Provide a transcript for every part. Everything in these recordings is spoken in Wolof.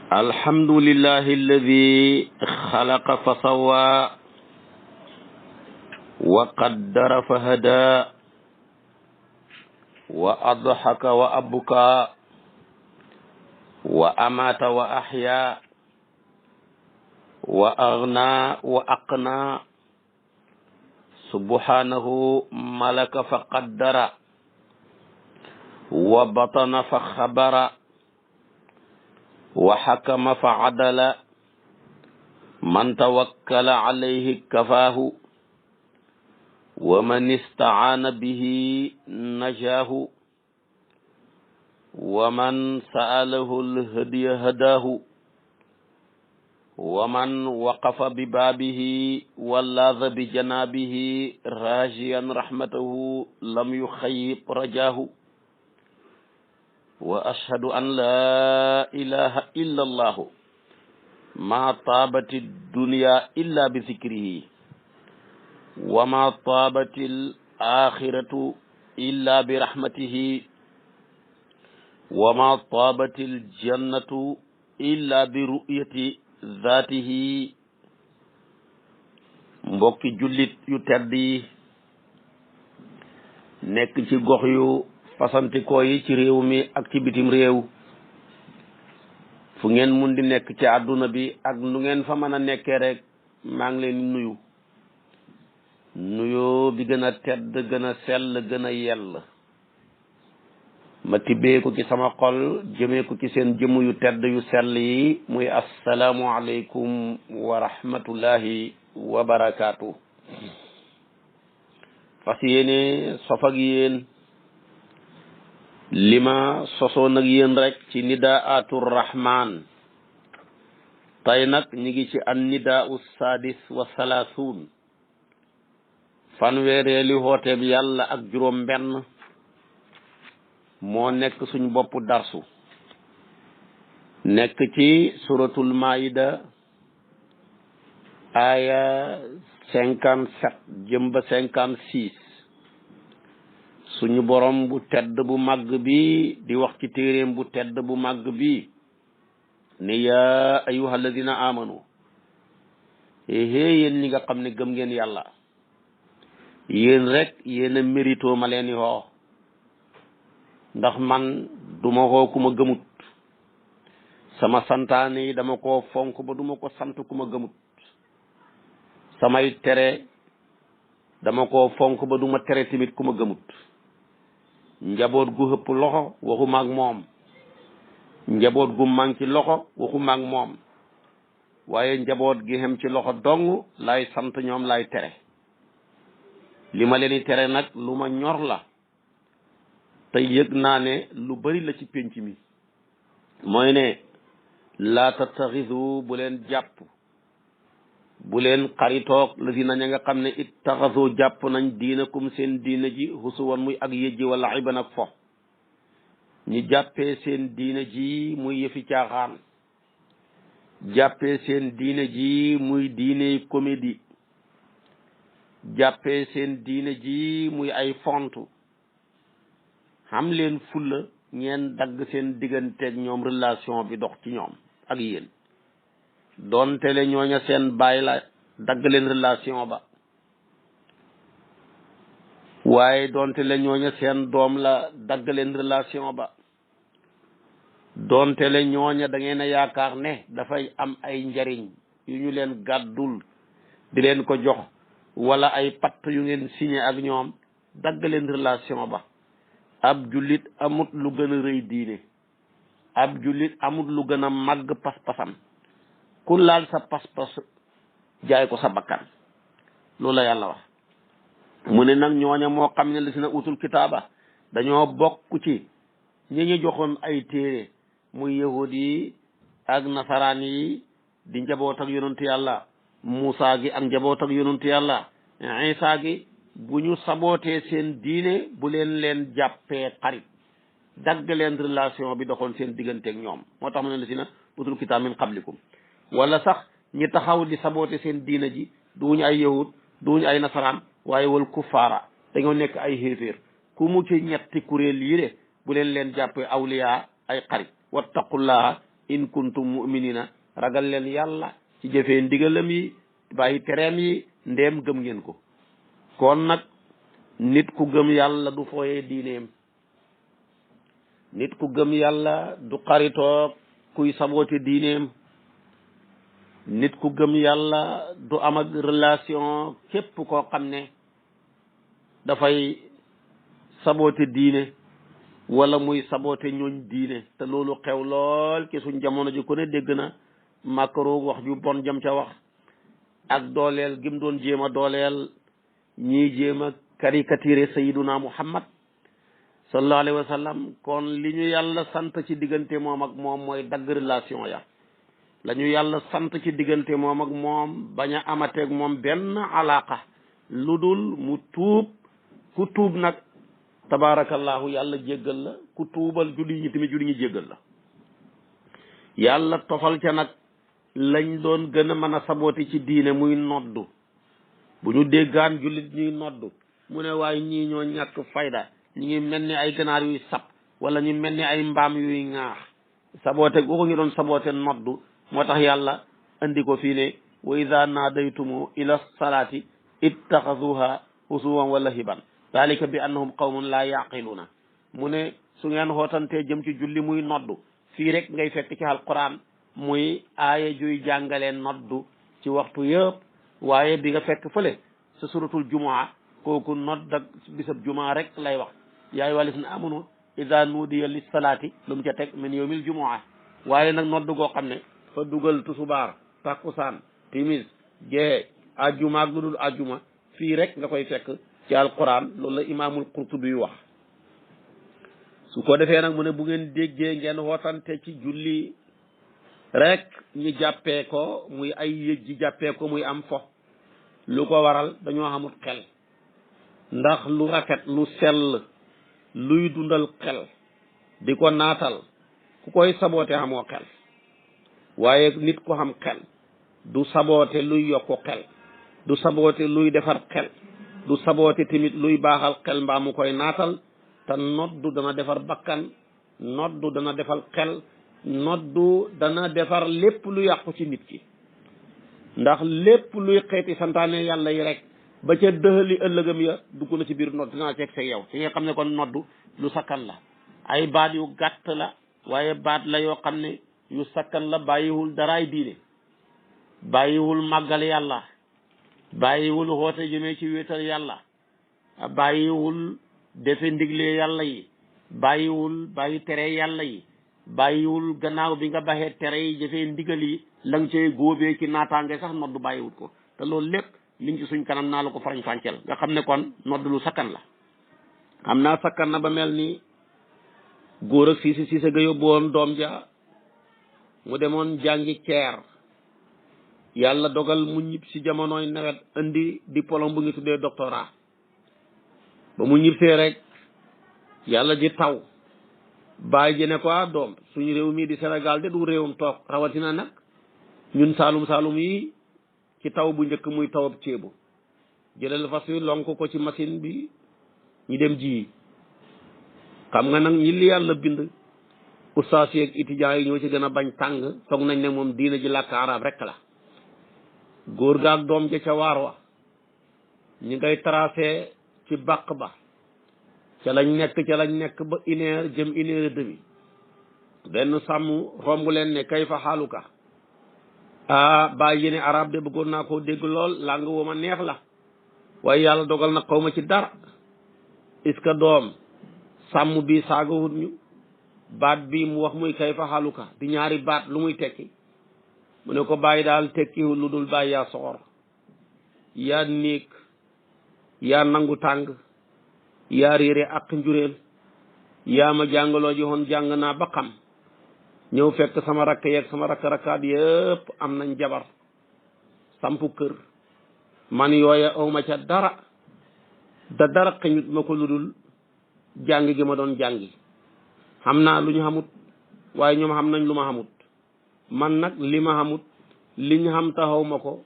alhamdulillahi alladi xalaqa fa sawwa wa qaddara fa hada wa adhaka wa abka wa amata wa ahya wa aghna wa aqna subhanahu malaka fa qaddara wa batana fa khabara wa hakama fa adala man tawakkala alayhi kafaahu wa man istaana bihi najaahu wa man sa'alahu alhadiya hadaahu wa man waqafa bi baabihi wa laadha bi janaabihi raajiyan rahmatahu lam yuxayyib rajaahu wa ashhadu an laa ilaha illa allahu ma taabati dunya illa bi zikrihi wa ma taabati al axiratu illa bi rahmatihi wa ma taabati al jannatu illa bi ru'yati zaatihi. mbokki jullit yu tedd yi nekk ci gox yu fasantikoo yi ci réew mi ak ci bitim réew, fu ngeen mun di nekk ci àdduna bi ak nu ngeen fa mën a nekkee rek, maa ngi leen nuyu nuyoo bi gën a tedd, gën a sell, gën a yell. ma tibbee ko ci sama xol jëmee ko ci seen jëmm yu tedd yu sell yi, muy assalaamu aleykum wa rahmatullahi wa barakaatu. fas yéene sof ak yéen li ma sosoon ak yéen rek ci nidaatu rahman. tey nag ñi ngi ci an nidaau sadis wa salaasuun, fanweereeli hooteeb yàlla ak juróom benn moo nekk suñ boppu darsu, nekk ci suratul maida aya 57 jëm ba 56. suñu borom bu tedd bu màgg bi di wax ci téeréem bu tedd bu màgg bi ne yaa ayyuha alladina amanu, yéen ñi nga xam ne gëm ngeen yàlla, yéen rek yéen a mérito ma leen xoo, ndax man duma xoo ku ma gëmut. sama santaane yi dama ko fonk ba duma ko sant ku ma gëmut. samay tere dama ko fonk ba duma tere tamit ku ma gëmut. njaboot gu hëpp loxo waxuma ak moom, njaboot gu manki loxo waxuma ak moom, waaye njaboot gi xem ci loxo dong lay sant, ñoom lay tere. li ma leen di tere nag lu ma ñor la, te yëg naa ne lu bari la ci pénc mi, mooy ne laa tattaxisu bu leen jàpp, bu leen xaritoog la si na ña nga xam ne ittaxasu jàpp nañ diinakum seen diina ji husuwan muy ak yëjji wala iban ak fo. ñu jàppee seen diina ji muy yëfi caaxaan, jàppee seen diina ji muy diiney comédie, jàppee seen diina ji muy ay fontu. xam leen fulla ngeen dagg seen digganteeg ñoom, relation bi dox ci ñoom ak yéen. doonte le ñooña seen baay la, dagg leen relation ba. waaye doonte le ñooña seen doom la, dagg leen relation ba. doonte le ñooña da ngeen a yaakaar ne dafay am ay njariñ yu ñu leen gàddul di leen ko jox, wala ay patt yu ngeen signé ak ñoom, dagg leen relation ba. ab jullit amut lu gën a rëy diine, ab jullit amut lu gën a màgg pas-pasam. ku laal sa pas-pas jaay ko sa bakkan, loolu la yàlla wax. mu ne nag ñooña moo xam ne la si na utul kitaaba dañoo bokk ci ñi ñu joxoon ay téere, muy yahud yi ak nasaraan yi, di njaboot ak yonentu yàlla Muusaa gi ak njaboot ak yonentu yàlla Isaa gi. bu ñu sabootee seen diine bu leen jàppee xarit, dagg leen relation bi doxoon seen digganteeg ñoom. moo tax mu ne la si na utul kitaab min qablikum. wala sax ñi taxaw di saboote seen diina ji duñu ay yahud duñu ay nasaraan, waaye wal kuffaara dañoo nekk ay xéeféer. ku mu ci ñetti kuréel yi de bu leen jàppee awliya ay xarit. wattaqullaha in kuntum muminina ragal leen yàlla ci jëfee ndigalam yi bàyyi tereem yi ndéem gëm ngeen ko. kon nag nit ku gëm yàlla du fooyee diineem, nit ku gëm yàlla du xaritoog kuy saboote diineem, nit ku gëm yàlla du am ak relation képp koo xam ne dafay saboote diine wala muy saboote ñooñ diine. te loolu xew lool ci suñ jamono ji ku ne dégg na Macron wax ju bon jëm ca wax ak dooleel gim doon jéem a dooleel ñiy jéem a caricature Sayyiduna Muhammad sallallahu alayhi wa sallam. kon li ñu yàlla sant ci diggante moom ak moom mooy dagg relation ya, la ñu yàlla sant ci diggante moom ak moom bañ a amateeg moom benn alaqa lu dul mu tuub. ku tuub nag tabaarakallahu yàlla jéggal la, ku tuubal julli ñi tamit julli ñi jéggal la. yàlla tofal ca nag lañ doon gën a mën a sabooti ci diine muy noddu. bu ñu déggaan jullit ñuy noddu mu ne waaye ñii ñoo ñàkk fayda, ñu ngi mel ni ay ganaar yuy sab wala ñu mel ni ay mbaam yuy ŋaax. saboote gu ko ñu doon saboote noddu moo tax yàlla andi ko fii ne wa ida naadaytumu ila salaati ittaxaduha husuwan wa lahiban dalika bi annahum qawmun laa yaqiluuna. mu ne su ngeen xootantee jëm ci julli muy noddu fii rek ngay fekk ci alquran muy aaya juy jàngalee noddu ci waxtu yëpp, waaye bi nga fekk fële sa suratul jumaa kooku nodd ak bisab jumaa rek lay wax. yaay walis na amunu ida nuudiya lis salaati lu mu ca teg min yawmil jumaa. waaye nag nodd goo xam ne fa dugal tusubaar takkusaan timis gee ajjuma ak lu dul ajjuma fii rek nga koy fekk ci alquran. loolu la imaamul qurtubi wax. su ko defee nag mu ne bu ngeen déggee ngeen wootante ci julli rek ñu jàppee ko muy ay yëj ji jàppee ko muy am fo. lu ko waral dañoo xamul xel, ndax lu rafet lu sell luy dundal xel di ko naatal ku koy saboote xamoo xel. waaye nit ko xam xel du saboote luy yokku xel, du saboote luy defar xel, du saboote tamit luy baaxal xel mbaa mu koy naatal. te noddu dana defar bakkan, noddu dana defar xel, noddu dana defar lépp lu yàqu ci nit ki. ndax lépp luy xeeti santaane yàlla yi rek ba ca dëxali ëllëgam ya dugg na ci biir nodd. dinaa ceeg sa yow ci nga xam ne kon noddu lu sakkan la. ay baat yu gàtt la waaye baat la yoo xam ne yu sakkan la. bàyyiwul daraay diine, bàyyiwul màggal yàlla, bàyyiwul xoote jëmee ci wéetal yàlla, bàyyiwul defe ndigle yàlla yi, bàyyiwul bàyyi tere yàlla yi, bàyyiwul gannaaw bi nga baxee tere yi jëfee ndigal yi la nga cay góobee ci naataange sax noddu bàyyiwul ko. te loolu lépp liñ ci suñ kanam naa la ko farañ fànceel nga xam ne kon noddu lu sakkan la. xam naa sakkan na ba mel ni góor ak siise ga yóbbu woon doom ja mu demoon jàngi ceer, yàlla dogal mu ñib si jamonoy nawet indi diplôme bu ngi tuddee doctorat. ba mu ñibsee rek yàlla ji taw bàyyi ji ne ko doom suñu réew mii di Sénégal de du réewum toog, rawatina nag ñun saalum yi ci taw bu njëkk muy tawab ceebu. jëlal fas wi lonk ko ci machine bi ñu dem ji. xam nga nag ñi li yàlla bind ustaas yi ak étudiants yi ñoo ci gën a bañ tàng, foog nañ ne moom diina ji làkk arab rek la. góor gaak doom ja ca waar wa ñi ngay tracé ci bàq ba ca lañ nekk ba 1 heure jëm 1 heure et demi. benn sàmm romb leen ne kay fa xaaluka bàyyi yéene arab de bëggoon naa koo dégg lool, làng woo ma neex la waaye yàlla dogal na xaw ma ci dara. est-ce que doom sàmm bi saagawut ñu baat bi mu wax muy kay fa xaaluka di ñaari baat lu muy tekki? mu ne ko bàyyi daal tekkiwul lu dul bàyyi yaa soxor, yaa néeg, yaa nangu tàng, yaa réere ak njureel, yaa ma jàngaloo ji woon jàng naa ba xam, ñëw fekk sama rakk yeeg sama rakkaat yëpp am nañ jabar sampu kër, man yooya awma ca dara dara xëñut ma ko lu dul jàng gi ma doon jàngi. xam naa lu ñu xamut waaye ñoom xam nañ lu ma xamut. man nag li ma xamut li ñu xam taxaw ma ko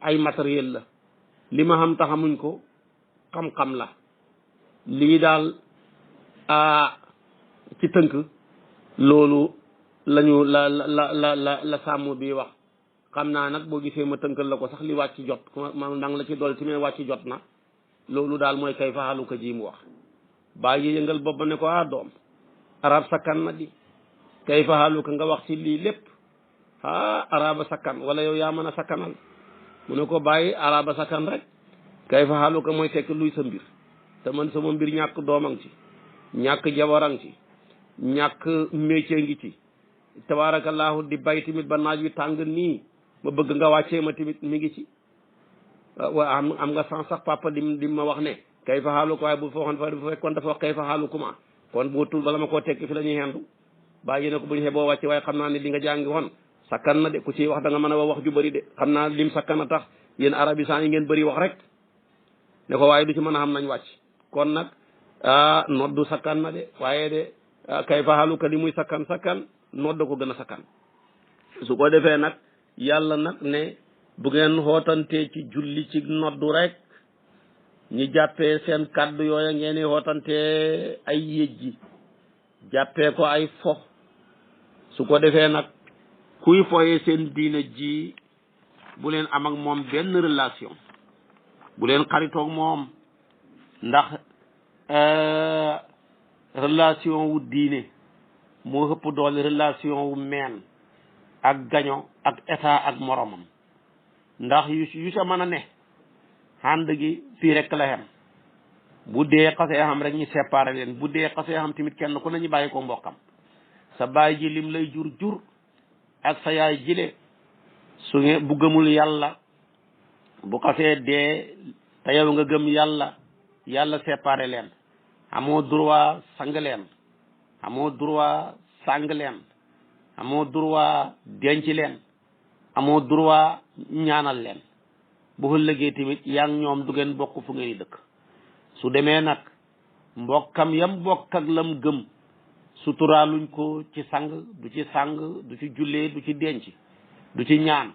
ay matériel la, li ma xam taxamuñ ko xam-xam la. lii daal ci tënk loolu lañu la sàmm bi wax xam naa nag boo gisee ma tënkal la ko sax li wàcc jot ma ndang la ci dool ci mee wàcc jot na loolu daal mooy kay faxalu ko ji mu wax bàyyi yëngal bopp ba ne ko doom arab sakkan na di kay faxalu ko nga wax ci lii lépp araba sakkan wala yow yaa mën a sakkanal mu ne ko bàyyi araba sakkan rek kay faxalu ko mooy tekk luy sa mbir te man sama mbir ñàkk doomang ci ñàkk jabarang ci ñàkk métier ngi ci tabaarakallaahu di bay tamit ba naaj wi tàng nii ma bëgg nga wàccee ma tamit mi ngi ci waa am nga sans sax papa di ma wax ne kay fa xaalu ko waaye bu fekkoon dafa wax kay fa xaalu kuma kon boo tul bala ma koo tekki fi la ñuy xendu bàyyi ne ko bu ñu xeboo wàcce waaye xam naa ne li nga jàngi woon sakkan na de ku ci wax da nga mën a wax ju bëri de xam naa lim sakkan a tax yéen arabisant yi ngeen bëri wax rek ne ko waaye du ci mën a xam nañ wàcc kon nag noddu sakkan na de waaye de kay fa xaalu ka li muy sakkan nodd ko gën a sakkan su ko defee nag yàlla nag ne bu ngeen xootantee ci julli ci noddu rek ñi jàppee seen kàddu yooya ngeen di xootantee ay yéej ji jàppee ko ay fo su ko defee nag kuy foyee seen diina ji bu leen am ak moom benn relation bu leen xaritoog moom ndax relation wu diine moo ëpp doole relation wu meen ak gaño ak état ak moromam ndax yu sa mën a ne ànd gi fii rek la xem bu dee xasee xam rek ñu séparé leen bu dee xasee xam tamit kenn ku nañu bàyyi ko mbokkam sa baay ji lim lay jur ak sa yaay jile su ngeen bu gëmul yàlla bu xasee dee te yow nga gëm yàlla séparé leen amoo droit sang leen amoo droit sàng leen amoo droit denc leen amoo droit ñaanal leen bu ëllëgee tamit yaa ngi ñoom du ngeen bokk fu ngeen dëkk su demee nag mbokkam yam bokk ak lam gëm suturaaluñ ko ci sang du ci jullee du ci denc du ci ñaan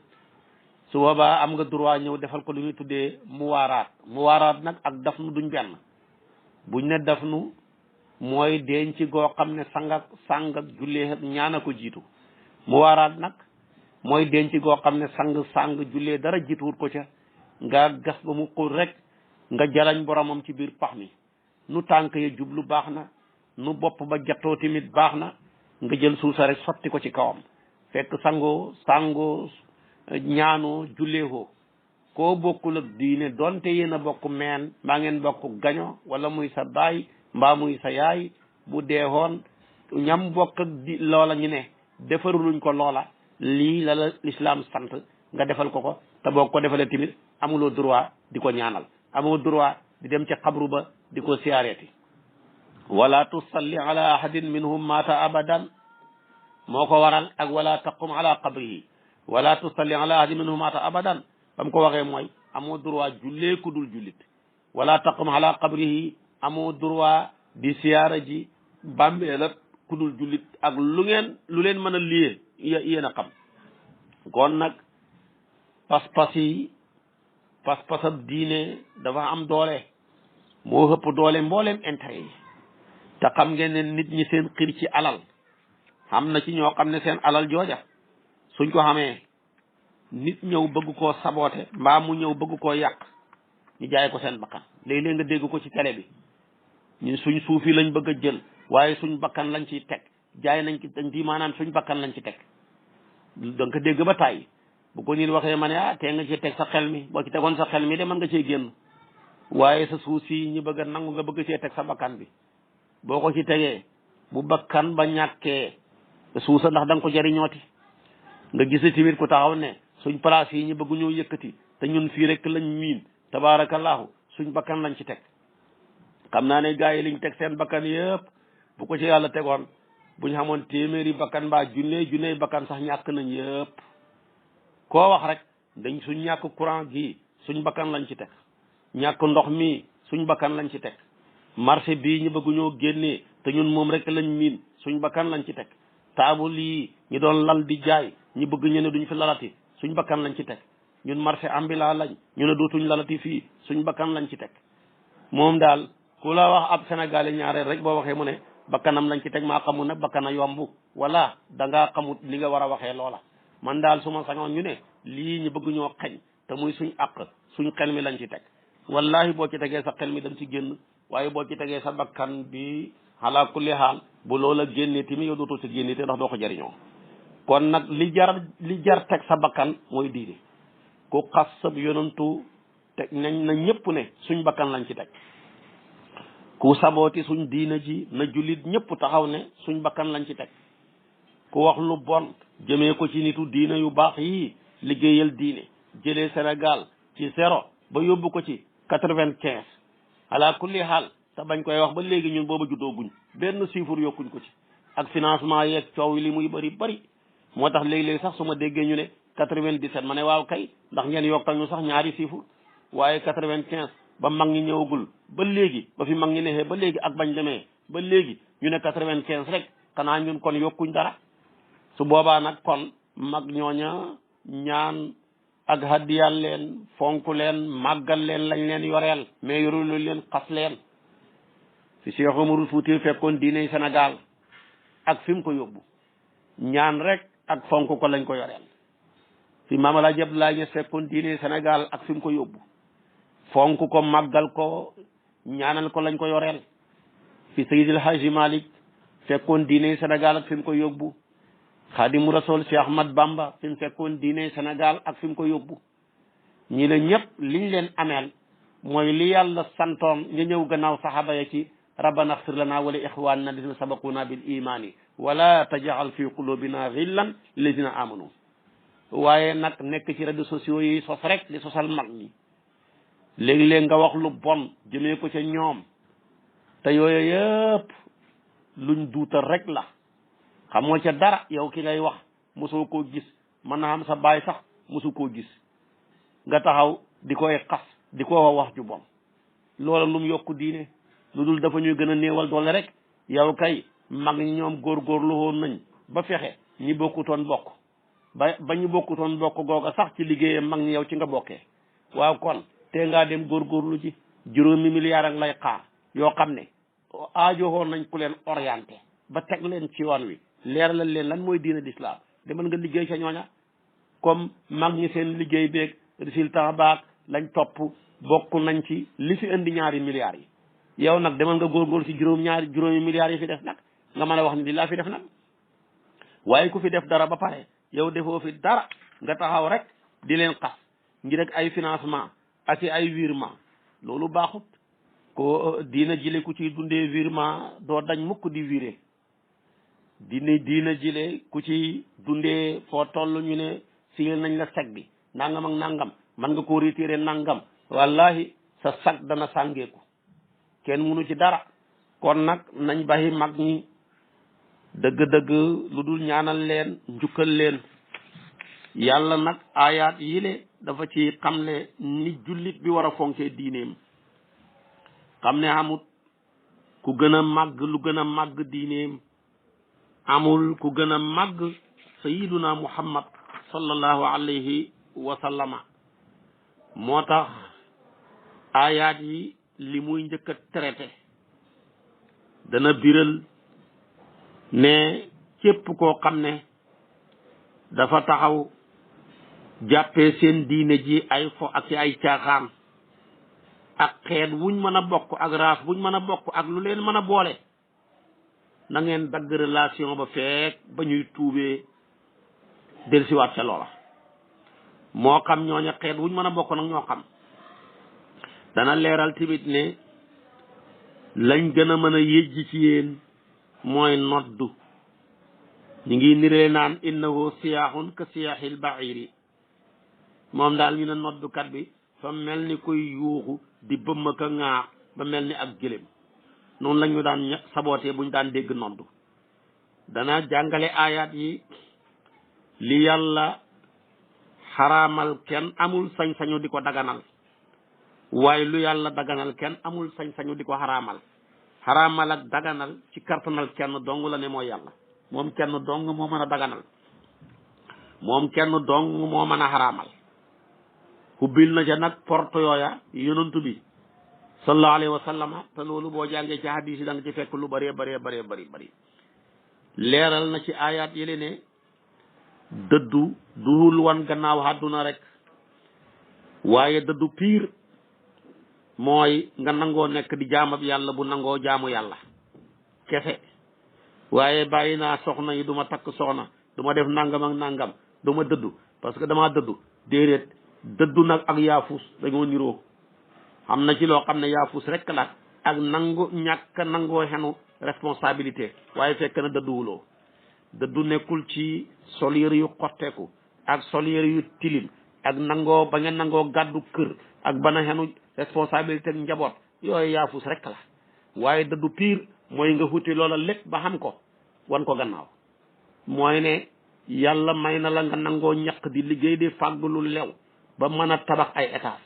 su boobaa am nga droit ñëw defal ko lu ñuy tuddee muwaaraat nag ak dafnu duñ benn buñ ne dafnu mooy denc goo xam ne sang ak jullee ak ñaan a ko jiitu muwaaraat nag mooy denc goo xam ne sang jullee dara jiituwut ko ca nga gas ba mu xóot rek nga jarañ boromam ci biir pax mi nu tànk ya jublu baax na nu bopp ba jattoo tamit baax na nga jël suusa rek sotti ko ci kawam fekk sangoo ñaanoo julleekoo koo bokkul ak diine donte yéen a bokk meen mbaa ngeen bokk gaño wala muy sa baay mbaa muy sa yaay bu deexoon ñam bokk ak loola ñu ne defaruluñ ko loola lii la lislaam sant nga defal ko te boo ko defalee tamit amuloo droit di ko ñaanal amoo droit di dem ca xabru ba di ko siyaareeti wala tusalli ala ahadin minhum mata abadan moo ko waral ak wala taqum ala qabrihi wala tusalli ala ahadin minhum mata abadan bam ko waxee mooy amoo droit jullee ku dul jullit wala taqum ala qabrihi amoo droit di siyaara ji bàmmeela ku dul jullit ak lu leen mën a liyee yéen a xam kon nag pas-pasab diine dafa am doole moo ëpp doole mbooleem intérêt yi te xam ngeen ne nit ñi seen xir ci alal xam na ci ñoo xam ne seen alal jooja suñ ko xamee nit ñëw bëgg koo saboote mbaa mu ñëw bëgg koo yàq ñu jaay ko seen bakkan léeg-léeg nga dégg ko ci télé bi ñun suñ suufi lañ bëgg a jël waaye suñ bakkan lañ ciy teg jaay nañ ci dañ di maanaam suñ bakkan lañ ci teg donc dégg ba tàyyi bu ko nit waxee ma ne tee nga ci teg sa xel mi boo ci tegoon sa xel mi de mën nga cee génn waaye sa suuf si ñi bëgg a nangu nga bëgg cee teg sa bakkan bi boo ko ci tegee bu bakkan ba ñàkkee suusa ndax da nga ko jariñooti nga gis tamit ku taxaw ne suñ place yi ñu bëgg ñoo yëkkati te ñun fii rek lañ miin tabaarakallaahu suñ bakkan lañ ci teg xam naa ne gars yi liñ teg seen bakkan yëpp bu ko ci yàlla tegoon buñ xamoon téeméeri bakkan mbaa junney bakkan sax ñàkk nañ yëpp koo wax rek dañ suñ ñàkk courant gi suñ bakkan lañ ci teg ñàkk ndox mi suñ bakkan lañ ci teg marché bii ñu bëgg ñoo génnee te ñun moom rek lañ miin suñ bakkan lañ ci teg taabul yi ñu doon lal di jaay ñu bëgg ñu ne duñ fi lalati suñ bakkan lañ ci teg ñun marché ambulant lañ ñu ne dootuñ lalati fii suñ bakkan lañ ci teg moom daal ku la wax ab sénégalais ñaareel rek boo waxee mu ne bakkanam lañ ci teg maa xamul nag bakkana yomb wala da ngaa xamut li nga war a waxee loola man daal su ma sañoon ñu ne lii ñu bëgg ñoo xañ te muy suñ àq suñ xel mi lañ ci teg wallahi boo ci tegee sa xel mi dem ci génn waaye boo ci tegee sa bakkan bi ala kulli xaal bu loola génnee tamit yow dootoo ci génnee te ndax doo ko jëriñoo kon nag li jar teg sa bakkan mooy diine ku xas sa yonantu teg nañ na ñëpp ne suñ bakkan lañ ci teg ku sabooti suñ diina ji na jullit ñëpp taxaw ne suñ bakkan lañ ci teg ku wax lu bon jëmee ko ci nitu diina yu baax yii liggéeyal diine jëlee Sénégal ci zéro ba yóbbu ko ci 95 ala kulli xaal te bañ koy wax ba léegi ñun booba juddoo guñ benn chiffre yokkuñ ko ci ak financement yeeg coow li muy bëri moo tax léegi-léegi sax su ma déggee ñu ne 97 ma ne waaw kay ndax ngeen yokkal ñu sax ñaari chiffre waaye 95 ba mag ñi ñëwagul ba léegi ba fi mag ñi neexee ba léegi ak bañ demee ba léegi ñu ne 95 rek xanaa ñun kon yokkuñ dara su boobaa nag kon mag ñooña ñaan ak haddiyal leen fonk leen màggal leen lañ leen yoreel mais yorelu leen xas leen fi Cheikh Omarul Fuuti fekkoon diine Sénégal ak fi mu ko yóbbu ñaan rek ak fonk ko lañ ko yoreel fi Maam Alaaji Abdoulaye Niass fekkoon diine Sénégal ak fi mu ko yóbbu fonk ko màggal ko ñaanal ko lañ ko yoreel fi Seydil Hadji Malick fekkoon diine Sénégal ak fi mu ko yóbbu Xaadimu Rasul Cheikh Ahmad Bamba fi mu fekkoon diine Sénégal ak fi mu ko yóbbu ñi la ñëpp liñ leen ameel mooy li yàlla santoon nga ñëw gannaaw saxaaba ya ci rabbana axfir lana wa li ixwanina alladina sabaquna bil imani wala tajal fi qulubina ghillan lilladina amanu waaye nag nekk ci réseaux sociaux yi sos rek di sosal mag ñi léegi-léeg nga wax lu bon jëmee ko ca ñoom te yooyu yëpp luñ duutal rek la xamoo ca dara yow ki ngay wax mosoo koo gis mën naa am sa baay sax mosu koo gis nga taxaw di koy xas di ko wax ju bon loola lum yokku diine lu dul dafa ñuy gën a néewal doole rek yow kay mag ñi ñoom góorgóorlu woon nañ ba fexe ñi bokkutoon bokk ba ñu bokkutoon bokk googa sax ci liggéeyam mag ñi yow ci nga bokkee waaw kon te ngaa dem góorgóorlu ci juróomi milliards ak lay xaar yoo xam ne aajowoon nañ ku leen orienté ba teg leen ci yoon wi leeralal leen lan mooy diine d'islam demal nga liggéey ca ñooña comme mag ñi seen liggéey beeg résultat baag lañ topp bokk nañ ci li fi indi ñaari milliards yi yow nag demal nga góorgóorlu ci juróomi milliards yi fi def nag nga mën a wax ni di laa fi def nag waaye ku fi def dara ba pare yow defoo fi dara nga taxaw rek di leen xas ngir rek ay financement ak ay virement loolu baaxut ko diina jile ku ci dundee virement doo dañ mukk di viré diina jile ku ci dundee foo toll ñu ne sigil nañ la sec bi nangam ak nangam man nga koo retiré nangam wallahi sa sag dana sàngeeku kenn munu ci dara kon nag nañ baxi mag ñi dëgg-dëgg lu dul ñaanal leen njukkal leen yàlla nag ayaat yile dafa ci xamle ni jullit bi war a fonkee diineem xam ne amut ku gën a màgg lu gën a màgg diineem amul ku gën a màgg sayiduna muhammad sallallahu alayhi wa sallama moo tax ayaat yi li muy njëkk a traité dana biral ne képp koo xam ne dafa taxaw jàppee seen diine ji ay fo ak ci ay caaxaan ak xeet wuñ mën a bokk ak race buñ mën a bokk ak lu leen mën a boole na ngeen dagg relation ba feek ba ñuy tuubee dellusiwaat ca loola moo xam ñooña xeet wuñ mën a bokk nag ñoo xam dana leeral tamit ne lañ gën a mën a yëjji ci yéen mooy noddu ñu ngi niree naan innahu siyaaxun ka siyaaxil bairi moom daal ñu ne noddukat bi fa mel ni kuy yuuxu di bëmm ka ŋaax ba mel ni ak gëléem noonu la ñu daan sabootee buñ daan dégg noddu dana jàngale ayaat yi li yàlla xaraamal kenn amul sañ-sañu di ko daganal waaye lu yàlla daganal kenn amul sañ-sañu di ko xaraamal ak daganal ci kartanal kenn dong la ne mooy yàlla moom kenn dong moo mën a daganal moom kenn dong moo mën a xaraamal hubbil na ca nag porte yooya yonantu bi sallallahu alayhi wa sallam te loolu boo jàngee ci hadis yi da nga ci fekk lu bari leeral na ci ayat yële ne dëddu duhul wan gannaaw àdduna rek waaye dëddu piir mooy nga nangoo nekk di jaamab yàlla bu nangoo jaamu yàlla kese waaye bàyyi naa soxna yi du ma takk soxna du ma def nangam ak nangam du ma dëddu parce que damaa dëddu déedéet dëddu nag ak yaafus dañoo niroo xam na ci loo xam ne yaafus rek la ak nangu ñàkk nangoo xenu responsabilité waaye fekk na dëdduwuloo dëddu nekkul ci sol yëre yu xotteeku ak sol yëre yu tilim ak nangoo ba ngeen nangoo gàddu kër ak bana xenu responsabilité ak njaboot yooyu yaafus rek la waaye dëddu piir mooy nga xuti loola lépp ba xam ko wan ko gannaaw mooy ne yàlla may na la nga nangoo ñaq di liggéey di fàggu lu lew ba mën a tabax ay étage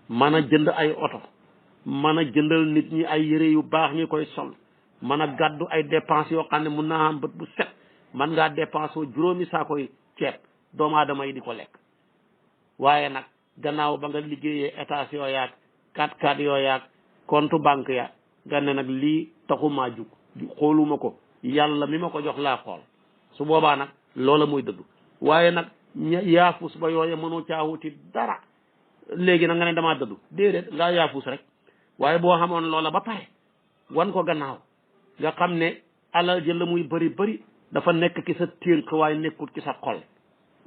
mën a jënd ay oto mën a jëndal nit ñi ay yëre yu baax ñi koy sol mën a gàddu ay dépenses yoo xam ne mun naa am bët bu set man ngaa dépense oo juróomi saa koy ceeb doomu aadama yi di ko lekk waaye nag gannaaw ba nga liggéeyee étage yoo yaag 4x4 yoo yaag compte banque ya nga ne nag lii taxumaa jug xooluma ko yàlla mi ma ko jox laa xool su boobaa nag loola mooy dëgg waaye nag yaafus ba yooye mënoo caawuti dara léegi nag nga ne damaa dëddu déedéet ngaa yaafus rek waaye boo xamoon loola ba pare wan ko gannaaw nga xam ne alal jël la muy bëri dafa nekk ki sa ténk waaye nekkul ci sa xol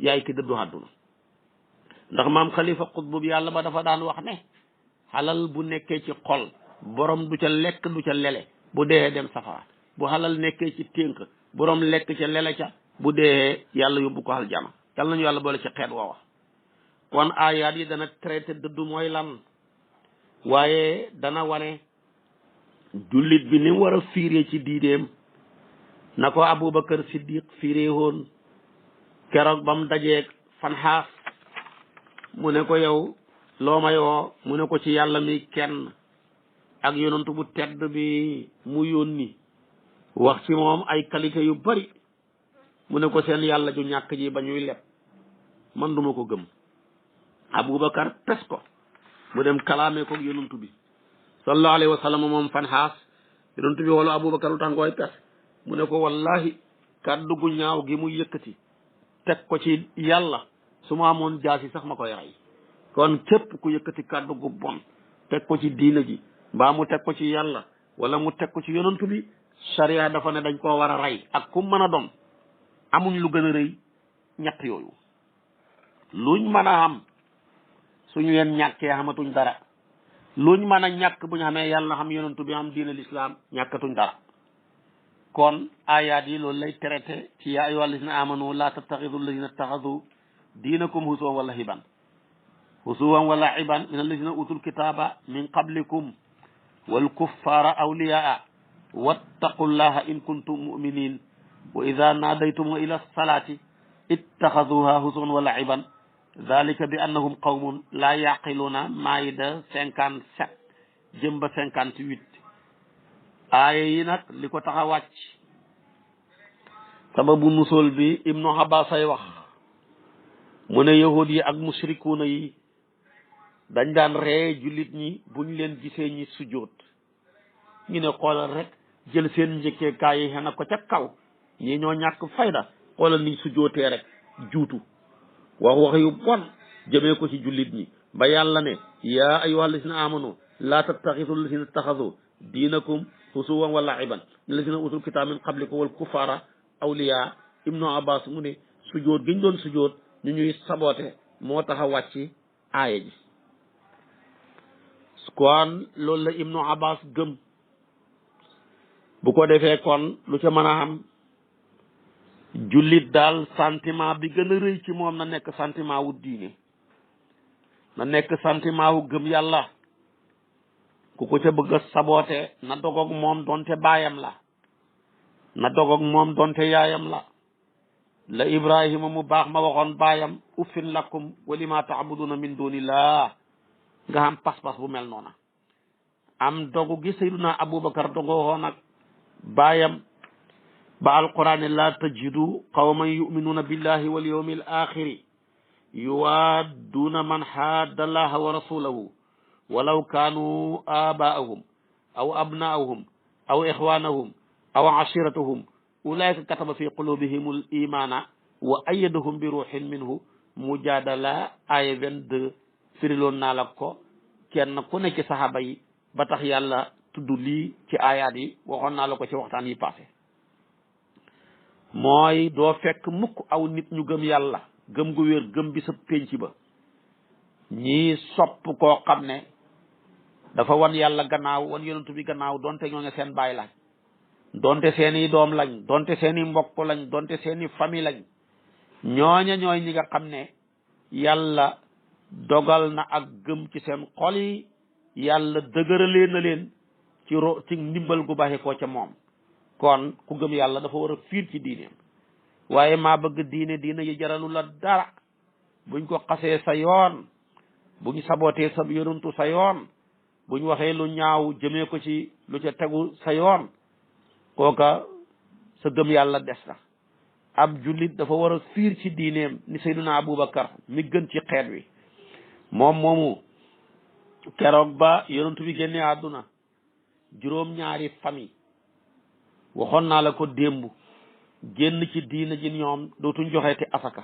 yaay ki dëddu àdduna ndax maam xalifa xutbu bi yàlla ba dafa daan wax ne xalal bu nekkee ci xol borom du ca lekk du ca lele bu dee dem safara bu xalal nekkee ci ténk borom lekk ca lele ca bu dee yàlla yóbbu ko aljana yàlla nañu yàlla boole ci xeet woowa kon aayaat yi dana traité dëddu mooy lan waaye dana wane jullit bi ni mu war a fiiree ci diideem na ko Aboubacar Siddiq fiiree woon keroog ba mu dajeeg Fanxaas mu ne ko yow loo may woo mu ne ko ci yàlla mi kenn ak yonantu bu tedd bi mu yónni wax ci moom ay qualité yu bari mu ne ko seen yàlla ju ñàkk ji ba ñuy leb man duma ko gëm Aboubacar pes ko mu dem kalaamee ko yonantu bi sallallahu alayhi wa sallam moom Fanxaas yonantu bi wala Aboubacar lu tax ngooy pes mu ne ko wallahi kàddu gu ñaaw gi mu yëkkati teg ko ci yàlla su ma amoon jaasi sax ma koy rey kon képp ku yëkkati kàddu gu bon teg ko ci diina ji mbaa mu teg ko ci yàlla wala mu teg ko ci yonantu bi sharia dafa ne dañ koo war a rey ak ku mën a doon amuñ lu gën a rëy ñett yooyu luñ mën a am suñu leen ñàkkee xamatuñ dara luñ mën a ñàkk bu ñu xamee yàlla xam yonantu bi xam diina l'islam ñàkkatuñ dara kon ayaat yi loolu lay traité ci yaa ayyuhal lazina amanu la tattaxidu lazina taxadu diinakum husuwan wala hiban husuwan wala iban min allazina utul kitaba min qablikum wal kuffara awliyaa wattaqullaha in kuntum muminin wa ida naadaytum ila salati ittaxaduha husuwan wala iban dalika bi annahum qawmun la yaqiluna maayida 57 jëm ba 58 aaya yi nag li ko tax a wàcc sababu nusool bi ibnu Abbas ay wax mu ne yahud yi ak mushrikuuna yi dañ daan ree jullit ñi buñ leen gisee ñi sujjóot ñu ne xoolal rek jël seen njëkkeekaay yi xena ko ca kaw ñii ñoo ñàkk fayda xoolal niñ sujjóotee rek juutu wax yu bon jëmee ko ci jullit ñi ba yàlla ne yaa ayyuhal lazina amanu laa tattaxidu lazina taxadu diinakum husuwan wala iban lazina utul kitaab min qablikum wal kuffara awliya ibnu Abbas mu ne sujjóot giñ doon sujjóot ñu ñuy saboote moo tax a wàcc aaya ji kon loolu la ibnu Abbas gëm bu ko defee kon lu ca mën a am jullit daal sentiment bi gën a rëy ci moom na nekk sentiment wu diine na nekk sentiment wu gëm yàlla ku ko ca bëgg a saboote na dogoog moom donte baayam la na dogoog moom donte yaayam la Ibrahima mu baax ma waxoon baayam uffin lakum wa lima taabuduna min dunillah nga xam pas-pas bu mel noona am dogu gi sayyiduna Aboubacar dogoo woon ak baayam ba alquran la tajidu qawman yuminuna billahi wal yawmil axiri yuwaaduna man haadda allaha wa rasulahu walaw kaanu abaahum aw abnaahum aw ixwanahum aw ashiratahum ulaika kataba fi qulubihim al imana wa ayyadahum bi ruhin minhu mujadala aya 22 firiloon naa la ko kenn ku ne ci saxaaba yi ba tax yàlla tudd lii ci ayaat yi waxoon naa la ko ci waxtaan yi passé mooy doo fekk mukk aw nit ñu gëm yàlla gëm gu wér gëm bi sa pénc ba ñii sopp koo xam ne dafa wan yàlla gannaaw wan yonentu bi gannaaw donte ñoo ne seen baay lañ donte seeni doom lañ donte seeni mbokk lañ donte seeni famille lañ ñooña ñooy ñi nga xam ne yàlla dogal na ak gëm ci seen xol yi yàlla dëgëralee na leen ci ndimbal gu baaxee koo ca moom kon ku gëm yàlla dafa war a fiir ci diineem waaye maa bëgg diine yi jaralu la dara buñ ko xasee sa yoon buñ sabootee sa yonantu sa yoon buñ waxee lu ñaaw jëmee ko ci lu ca tegu sa yoon kooka sa gëm yàlla des na ab jullit dafa war a fiir ci diineem ni Seydina Aboubacar mi gën ci xeet wi moom moomu keroog ba yonantu bi génnee àdduna juróom-ñaari famille waxoon naa la ko démb génn ci diina ji ñoom dootuñ joxeeti asaka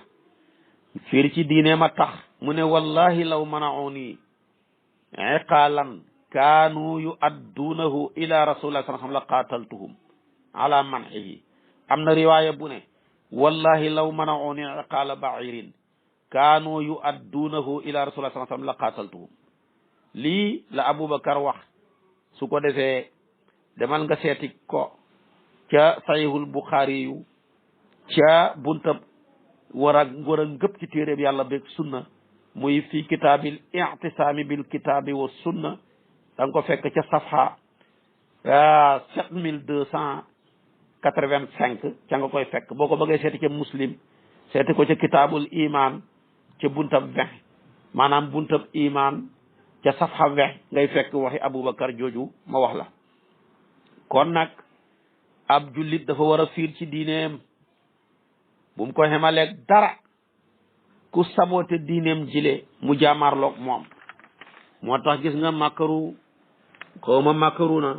fiir ci diine ma tax mu ne wallahi law manauni iqaalan kaanu yuadduunahu ila rasulillah sallallahu alayhi wa sallam la qaataltuhum ala man'ihi am na riwaaya bu ne wallahi law manauni iqaala ba'irin kaanu yuadduunahu ila rasulillah sallallahu alayhi wa sallam la qaataltuhum lii la Aboubacar wax su ko defee demal nga seeti ko ca sahihul Bukhari yu ca buntab war a ngëpp ci téeréb yàlla beeg sunna muy fi kitaabil i'tisaami bil kitaabi wa sunna da nga ko fekk ca safha 7285 ca nga koy fekk boo ko bëggee seeti ca muslim seeti ko ca kitaabul iman ca buntab 20 maanaam buntab iman ca safha 20 ngay fekk waxi Aboubacar jooju ma wax la kon nag ab jullit dafa war a fiir ci diineem bu mu ko xemaleeg dara ku saboote diineem jile mu jaamaarloog moom moo tax gis nga màkkaru xawma màkkaru na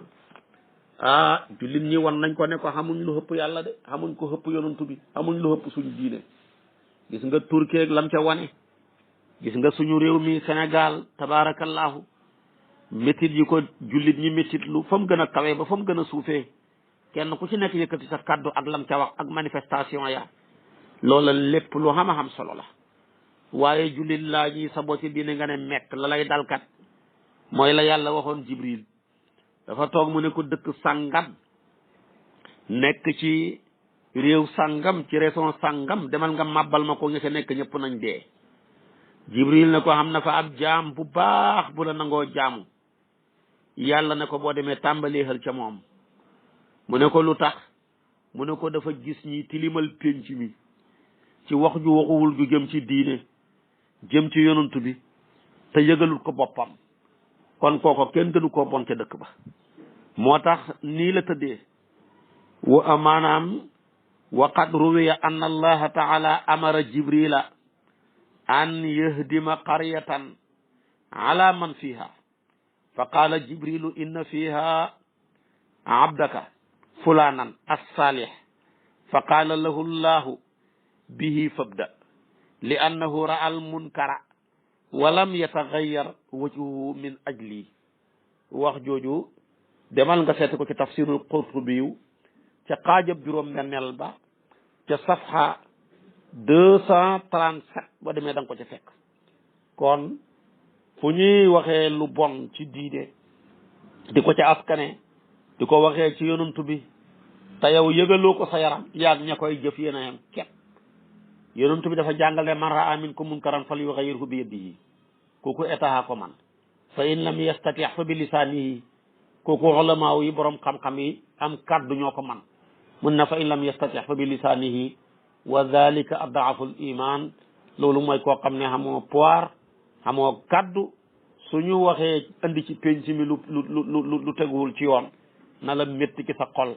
jullit ñi wan nañ ko ne ko xamuñ lu xëpp yàlla de xamuñ ko xëpp yonantu bi xamuñ lu xëpp suñu diine gis nga turkeeg lam ca wane gis nga suñu réew mi Sénégal tabarakallahu métit yi ko jullit ñi métit lu fa mu gën a kawee ba fa mu gën a suufee kenn ku ci nekk yëkkati sa kaddu ak lam ca wax ak manifestation ya loola lépp lu xam solo la waaye jullit laa ñi saboo ci diine nga ne mekk la lay dalkat mooy la yàlla waxoon Jibril dafa toog mu ne ko dëkk sàngam nekk ci réew sàngam ci région sàngam demal nga màbbal ma ko nga ca nekk ñëpp nañ dee Jibril ne ko xam na fa ab jaam bu baax bu la nangoo jaamu yàlla ne ko boo demee tàmbalee xel ca moom mu ne ko lu tax mu ne ko dafa gis ñi tilimal pénc mi ci wax ju waxuwul ju jëm ci diine jëm ci yonantu bi te yëgalul ko boppam kon kooko kenn gënu koo bon ca dëkk ba moo tax nii la tëddee wa maanaam wa qad ruwiya anna allaha taala amara jibrila an yahdima qaryatan ala man fiha fa qaala jibrilu inna fiha abdaka fulanan as-salih fa qaala lahu llahu bihi fabda li annahu ra'a al-munkara wa lam yataghayyar wajhuhu min ajli wax jooju demal nga seet ko ci tafsirul Qurtubi ca xaajab juróom-benneel ba ca safha 237 ba demee da nga ko ca fekk kon fu ñuy waxee lu bon ci diine di ko ca askane di ko waxee ci yonantu bi te yow yëgaloo ko sa yaram yaag ña koy jëf yéen a yem képp yonantu bi dafa jàngale man ra'a minkum munkaran falyughayyirhu bi yadihi kooku état ko man fa in lam yastati' fa bi lisaanihi kooku ulamaaw yi borom xam-xam yi am kaddu ñoo ko man mun na fa in lam yastati' fa bi lisaanihi wa dhalika ad'afu al-iman loolu mooy koo xam ne xamoo pouvoir xamoo kaddu suñu waxee andi ci penc mi lu teguwul ci yoon na la métti ci sa xol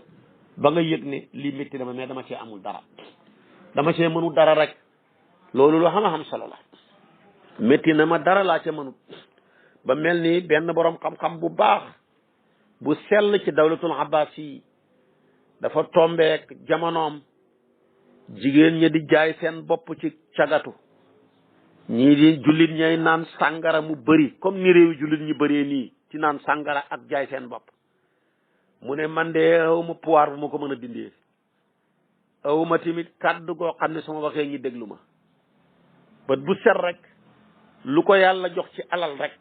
ba nga yëg ne lii métti dama mais dama cee amul dara dama cee mënu dara rek loolu lu xam solo la métti na ma dara laa ca mënut ba mel ni benn borom xam-xam bu baax bu sell ci dawlatul abbasi dafa tombeek jamonoom jigéen ñi di jaay seen bopp ci cagatu ñii di jullit ñay naan sàngara mu bëri comme ni réewi jullit ñi bëree nii ci naan sàngara ak jaay seen bopp mu ne man de awma pouvoir bu ma ko mën a dindee awma tamit kàddu goo xam ne sama waxee ñi déglu ma bët bu set rek lu ko yàlla jox ci alal rek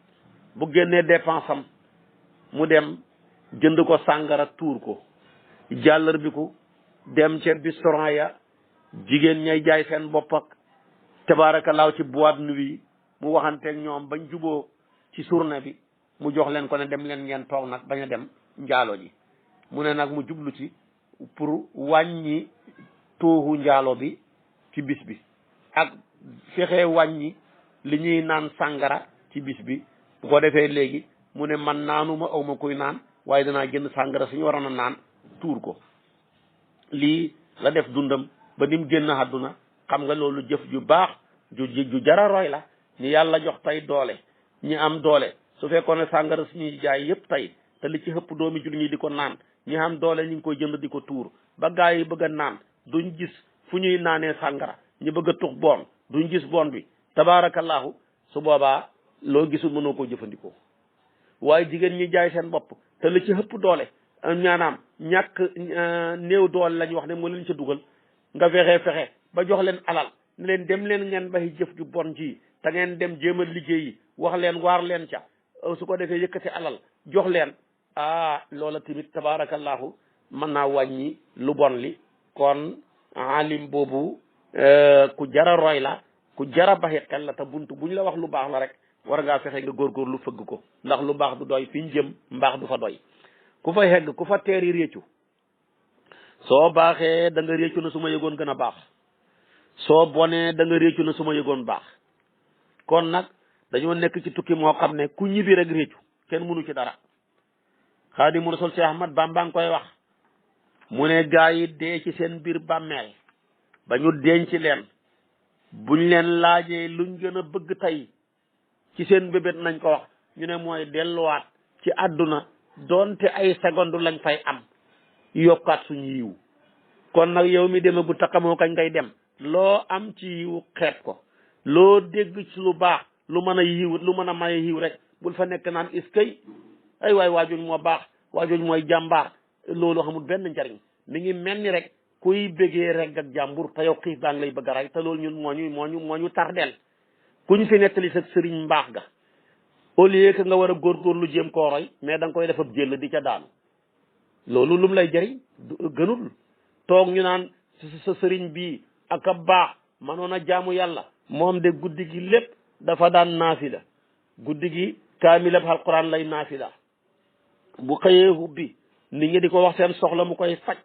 bu génnee dépense am mu dem jënd ko sàngara tuur ko jàllar bi ko dem ca restaurant ya jigéen ñay jaay seen bopp ak tabaarakallaahu ci boîte nuit mu waxanteeg ñoom bañ juboo ci journée bi mu jox leen ko ne dem leen ngeen toog nag bañ a dem njaalo ji mu ne nag mu jublu ci pour wàññi tooxu njaalo bi ci bis bi ak fexe wàññi li ñuy naan sàngara ci bis bi bu ko defee léegi mu ne man naanuma awma kuy naan waaye danaa jënd sàngara suñu waroon a naan tuur ko lii la def dundam ba ni mu génn àdduna xam nga loolu jëf ju baax ju jara roy la ñi yàlla jox tey doole ñi am doole su fekkoon ne sàngara suñuy jaay yëpp tey te li ci ëpp doomi jul ñi di ko naan ñi am doole ñu ngi koy jënd di ko tuur ba gaa yi bëgg a naan duñ gis fu ñuy naanee sàngara ñu bëgg a tux boon duñ gis boon bi tabaarakallaahu su boobaa loo gisul mënoo koo jëfandikoo waaye jigéen ñi jaay seen bopp te li ci ëpp doole ñaanaam ñàkk néew doole lañ wax ne moo leen ca dugal nga fexe ba jox leen alal ne leen dem leen ngeen bay jëf ju bon ji te ngeen dem jéem a liggéeyi wax leen waar leen ca su ko defee yëkkati alal jox leen loola tamit tabaarakallaahu mën naa wàññi lu bon li kon alim boobu ku jara roy la ku jara baxi xel la te buntu buñ la wax lu baax la rek war ngaa fexe nga góorgóorlu fëgg ko ndax lu baax du doy fi ñu jëm mbaax du fa doy ku fa hegg ku fa teeri réccu soo baaxee da nga réccu na su ma yëgoon gën a baax soo bonee da nga réccu na su ma yëgoon baax kon nag dañoo nekk ci tukki moo xam ne ku ñibbi rek réccu kenn mënu ci dara Xaadimu Rasuul Cheikh Ahmad Bamba ngi koy wax mu ne gaa yi dee ci seen biir bàmmeel ba ñu denc leen buñ leen laajee luñ gën a bëgg tey ci seen bébét nañ ko wax ñu ne mooy delluwaat ci àdduna doonte ay seconde lañ fay am yokkaat suñu yiw kon nag yow mi deme bu taqamoo kañ ngay dem loo am ci yiw xeet ko loo dégg ci lu baax lu mën a yiw lu mën a maye yiw rek bul fa nekk naan iskay ay waay waajuñ moo baax waajuñ mooy jàmbaar loolu xamul benn njariñ mi ngi mel ni rek kuy bégee rek ak jàmbur te yow xiif daan lay bëgg a rey te loolu ñun moo ñu tardeel kuñ fi nettali sa sëriñ mbaax ga au lieu que nga war a góorgóorlu jéem koo roy mais da nga koy def ab jël di ca daanu loolu lum lay jëriñ gënul toog ñu naan sa sëriñ bii ak a baax manoon a jaamu yàlla moom de guddi gi lépp dafa daan naafila guddi gi kaamilab alquran lay naafila bu xëyee hubbi nit ñi di ko wax seen soxla mu koy faj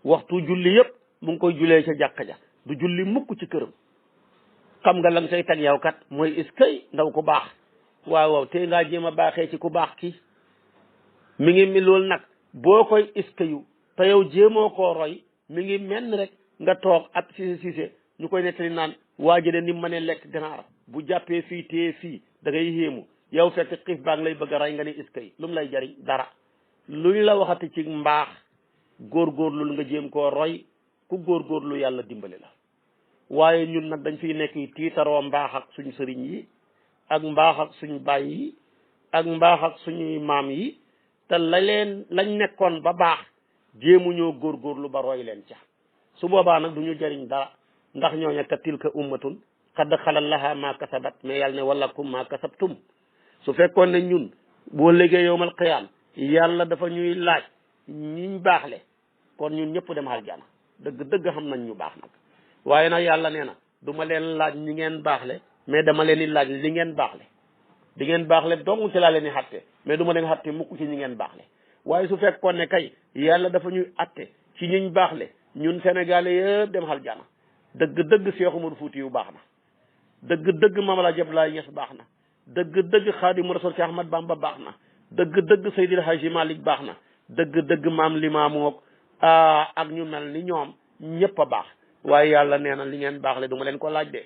waxtu julli yëpp mu ngi koy julee ca jàkka ja du julli mukk ci këram xam nga la nga say teg yow kat mooy iskay ndaw ku baax waaw te ngaa jéem a baaxee ci ku baax kii mi ngi mi loolu nag boo koy iskayu te yow jéemoo koo roy mi ngi mel ni rek nga toog ak siise ñu koy nettali naan waa ji de ni mu mënee lekk ganaar bu jàppee fii téye fii da ngay yéemu yow fekk xiif baa ngi lay bëgg a rey nga ne iskay lu mu lay jariñ dara luñ la waxati ci mbaax góorgóorlu nga jéem koo roy ku góorgóorlu yàlla dimbali la waaye ñun nag dañ fiy nekk tiitaroo mbaax ak suñu sëriñ yi ak mbaax ak suñu baay yi ak mbaax ak suñuy maam yi te lañ nekkoon ba baax jéemuñoo góorgóorlu ba roy leen ca su boobaa nag du ñu jëriñ dara ndax ñooñu ka tilka ummatun qad xalal laha ma kasabat mais yàlla ne walakum ma kasabtum su fekkoon ne ñun boo liggéey yowmal qiyaam yàlla dafa ñuy laaj ñiñ baaxle kon ñun ñëpp dem aljana dëgg xam nañ ñu baax nag waaye nag yàlla nee na du ma leen laaj ñi ngeen baaxle mais dama leen di laaj li ngeen baaxle di ngeen baaxle dong ci laa leen di xatte mais du ma leen xatte mukk ci ñi ngeen baaxle waaye su fekkoon ne kay yàlla dafa ñuy atte ci ñiñ baaxle ñun sénégalais yëpp dem aljana dëgg Cheikh Oumar Fouti yu baax na dëgg Mame El Hadji Abdoulaye Niass baax na dëgg Xaadimu Rasuul Cheikh Ahmad Bamba baax na dëgg Seydil Hadji Malick baax na dëgg maam Limaamu ak ñu mel ni ñoom ñëpp a baax waaye yàlla nee na li ngeen baaxle du ma leen ko laaj de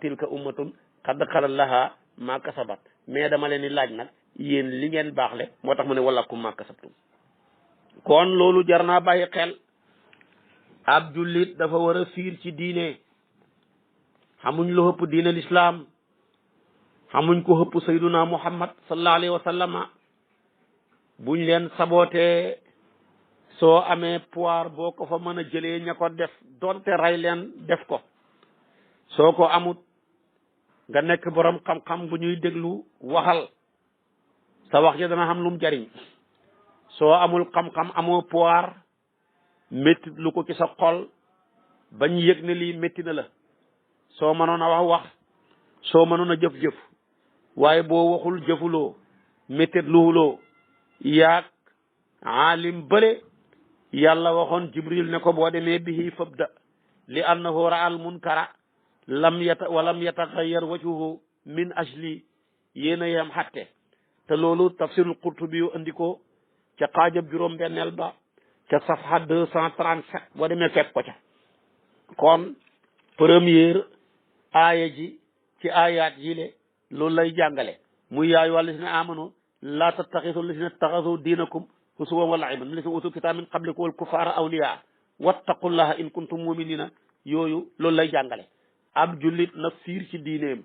tilka ummatun qad xalal laha ma kasabat mais dama leen di laaj nag yéen li ngeen baaxle moo tax mu ne wala kum ma kasabtum kon loolu jar naa bàyyi xel ab jullit dafa war a fiir ci diine xamuñ lu ëpp diine lislaam xamuñ ko ëpp sayduna muhammad sallallahu alayhi wa sallama buñ leen sabootee soo amee pouvoir boo ko fa mën a jëlee ña ko def donte rey leen def ko soo ko amut nga nekk borom xam-xam bu ñuy déglu waxal sa wax ja dana xam lum jariñ soo amul xam-xam amoo pouvoir métti lu ko ci sa xol bañ yëg ne lii métti na la soo mënoon a wax soo mënoon a jëf-jëf waaye boo waxul jëfuloo méttit luwuloo yaag aalim bële yàlla waxoon jibril ne ko boo demee bihi fabda li annahu ra al munkara walam yataxayyar wajhuhu min ajli yéen a yem xatte te loolu tafsirul qurtubi yu andi ko ca xaajab juróom benneel ba ca safha 237 boo demee fekk ko ca kon première aaya ji ci aayaat yi le loolu lay jàngale muy yaayu wallazina amanu laa tattaxisu lazina taxasu diinakum husuwan wa la'iban lazina utul kitaab min qablikum wal kuffara awliya wattaqullaha in kuntum muminina yooyu loolu lay jàngale ab jullit na fiir ci diineem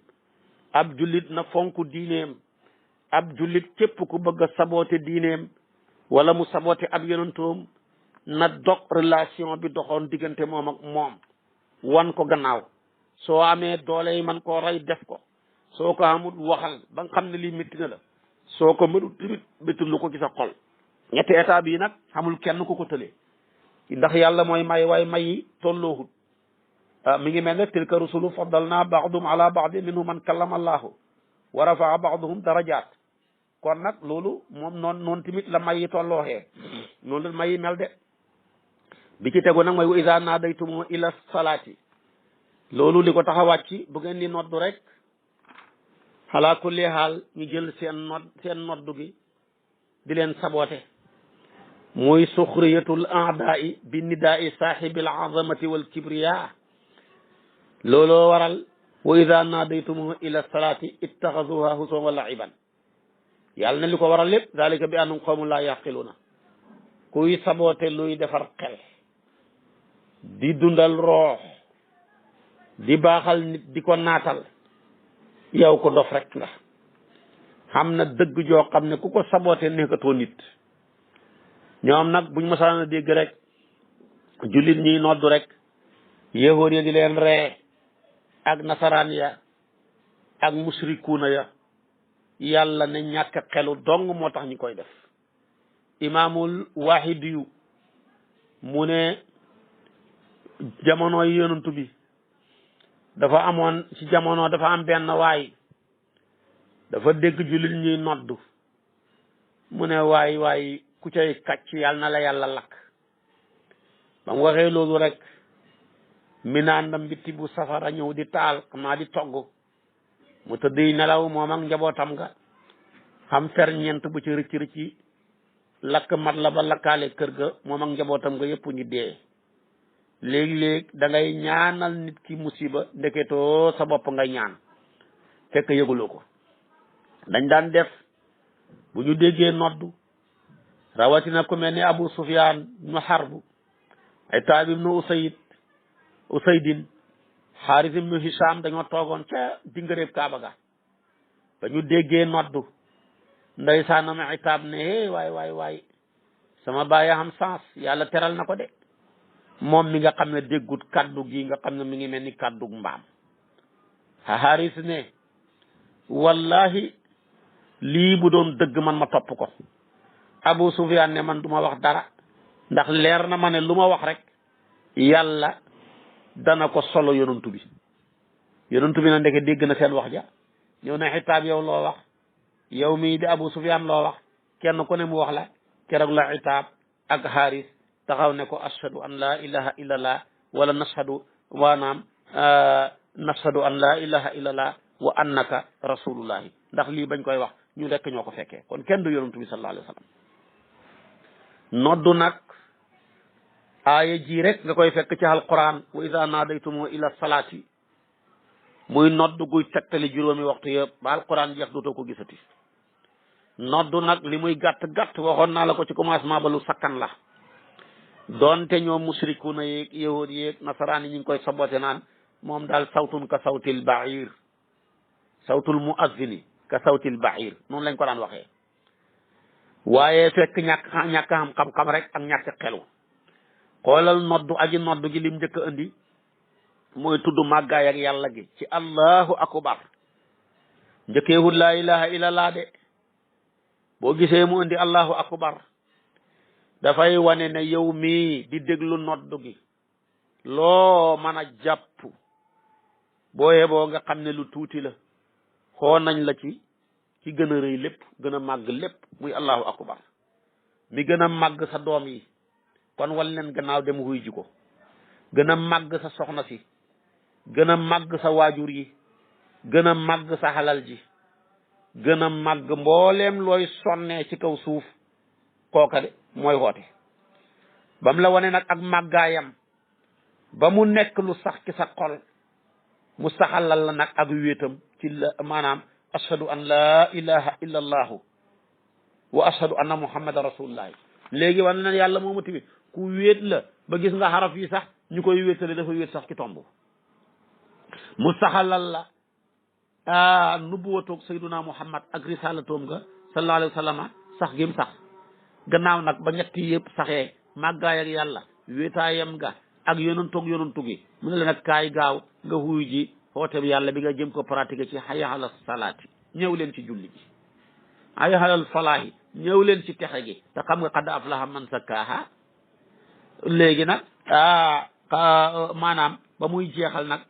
ab jullit na fonk diineem ab jullit képp ku bëgg a saboote diineem wala mu saboote ab yonentoom na dog relation bi doxoon diggante moom ak moom wan ko gannaaw soo amee doole yi man koo rey def ko soo ko amul waxal ba nga xam ne lii métti na la soo ko mënul tamit métti lu ko ci sa xol ñetti état bii nag xamul kenn ku ko tëlee ndax yàlla mooy may waaye may yi tolloohut mi ngi mel ne tilka rusulu faddalna ba'dum ala ba'di minhum man kallama allahu wa rafa'a ba'duhum darajat kon nag loolu moom noonu tamit la may yi tollooxee noonu la may yi mel de bi ci tegu nag mooy wa iza nadaytum ila salaati loolu li ko tax a wàcc bu ngeen di noddu rek xalaa kulli xaal ñu jël seen noddu gi di leen saboote muy suxriyatul aadaa'i bi nidaai saaxibil azamati wal kibriya looloo waral wa ida naadaytum ila salaati ittaxaduha husuwan wa laiban yàlla ne li ko waral lépp dalika bi annahum qawmun laa yaqiluna kuy saboote luy defar xel di dundal roox di baaxal nit di ko naatal yow ko dof rek nga xam na dëgg joo xam ne ku ko saboote nekkatoo nit ñoom nag buñ masaan a dégg rek jullit ñiy noddu rek yéexóor ya di leen ree ak nasaraan ya ak musrikuuna ya yàlla ne ñàkk xelu dong moo tax ñu koy def imaamul wahidi yu mu ne jamono yi yonantu bi dafa amoon ci jamono dafa am benn waay dafa dégg jullit ñuy noddu mu ne waay ku cay kàcc yàlla na la yàlla lakk ba mu waxee loolu rek mi naan da mbitti bu safara ñëw di taal xam naa di togg mu tëdd nelaw moom ak njabootam nga xam ferñeent bu ci rëcc lakk mat la ba lakkaale kër ga moom ak njabootam nga yëpp ñu dee léegi-léeg da ngay ñaanal nit ki musiba ndeketoo sa bopp ngay ñaan fekk yëguloo ko dañ daan def bu ñu déggee noddu rawatina ku mel ni Abu Sufyaan ibnu Harb Itaab ibnu Usaydin Xaaris ibnu Hisaam dañoo toogoon ca dingaréeb Kaaba ga ba ñu déggee noddu ndeysaanam Itaab ne waay sama baay xam sens yàlla teral na ko de moom mi nga xam ne déggut kaddu gi nga xam ne mi ngi mel ni kaddu mbaam Xaaris ne wallahi lii bu doon dëgg man ma topp ko Abu Sufyaan ne man du ma wax dara ndax leer na ma ne lu ma wax rek yàlla dana ko solo yonantu bi na ndeke dégg na seen wax ja ñëw na Itaab yow loo wax yow mii di Abu Sufyaan loo wax kenn ku ne mu wax la keroog la Itaab ak Xaaris taxaw ne ko ashhadu an la ilaha illallah wala nashhadu waanaam nashhadu an la ilaha illallah wa annaka rasulullahi ndax lii bañ koy wax ñu rekk ñoo ko fekkee kon kenn du yonantu bi sallallahu alayhi wa sallam noddu nag aaya ji rek nga koy fekk ci alquran wa ida naadaytumu ila salaati muy nodd guy tegtali juróomi waxtu yëpp ba alquran jeex dootoo ko gisati. noddu nag li muy gàtt gàtt waxoon naa la ko ci commencement ba lu sakkan la doonte ñoom musrikuna yeeg yahud yeeg nasaraan yi ñu ngi koy saboté naan moom daal sawtun ka sawtil bair sawtul muazzini ka sawtil bair noonu lañ ko daan waxee waaye fekk ñàkk xam-xam rek ak ñàkk xelu xoolal noddu aji noddu gi lim njëkk a indi mooy tudd màggaay ak yàlla gi ci allahu akbar njëkkeewul laa ilaha illallah de boo gisee mu indi allahu akbar dafay wane ne yow mii di déglu noddu gi loo mën a jàpp boo yeboo nga xam ne lu tuuti la xoo nañ la ci gën a rëy lépp gën a màgg lépp muy allahu akbar mi gën a màgg sa doom yi kon wal leen gannaaw dem wuy ji ko gën a màgg sa soxna si gën a màgg sa waajur yi gën a màgg sa xalal ji gën a màgg mbooleem looy sonnee ci kaw suuf kooka de mooy woote bam la wane nag ak màggaayam ba mu nekk lu sax ci sa xol mu saxalal la nag ak wéetam ci la maanaam ashhadu an laa ilaha illa allahu wa ashhadu anna muhammadan rasulullahi léegi wane na yàlla moomu tamit ku wéet la ba gis nga xaraf yi sax ñu koy wéetale dafa wéet sax ci tomb mu saxalal la nubuwatoog sayduna muhammad ak risalatoom nga sallallahu alayhi wa sallam sax gim sax gannaaw nag ba ñetti yëpp saxee màggaay ak yàlla wéetaayam nga ak yonantoog yonantu gi mu ne la nag kaay gaaw nga xuuy ji xoote bi yàlla bi nga jëm ko pratiquer ci hayya ala salaati ñëw leen ci julli ji hayya ala falaahi ñëw leen ci texe gi te xam nga qad aflaha man sakkaaha léegi nag maanaam ba muy jeexal nag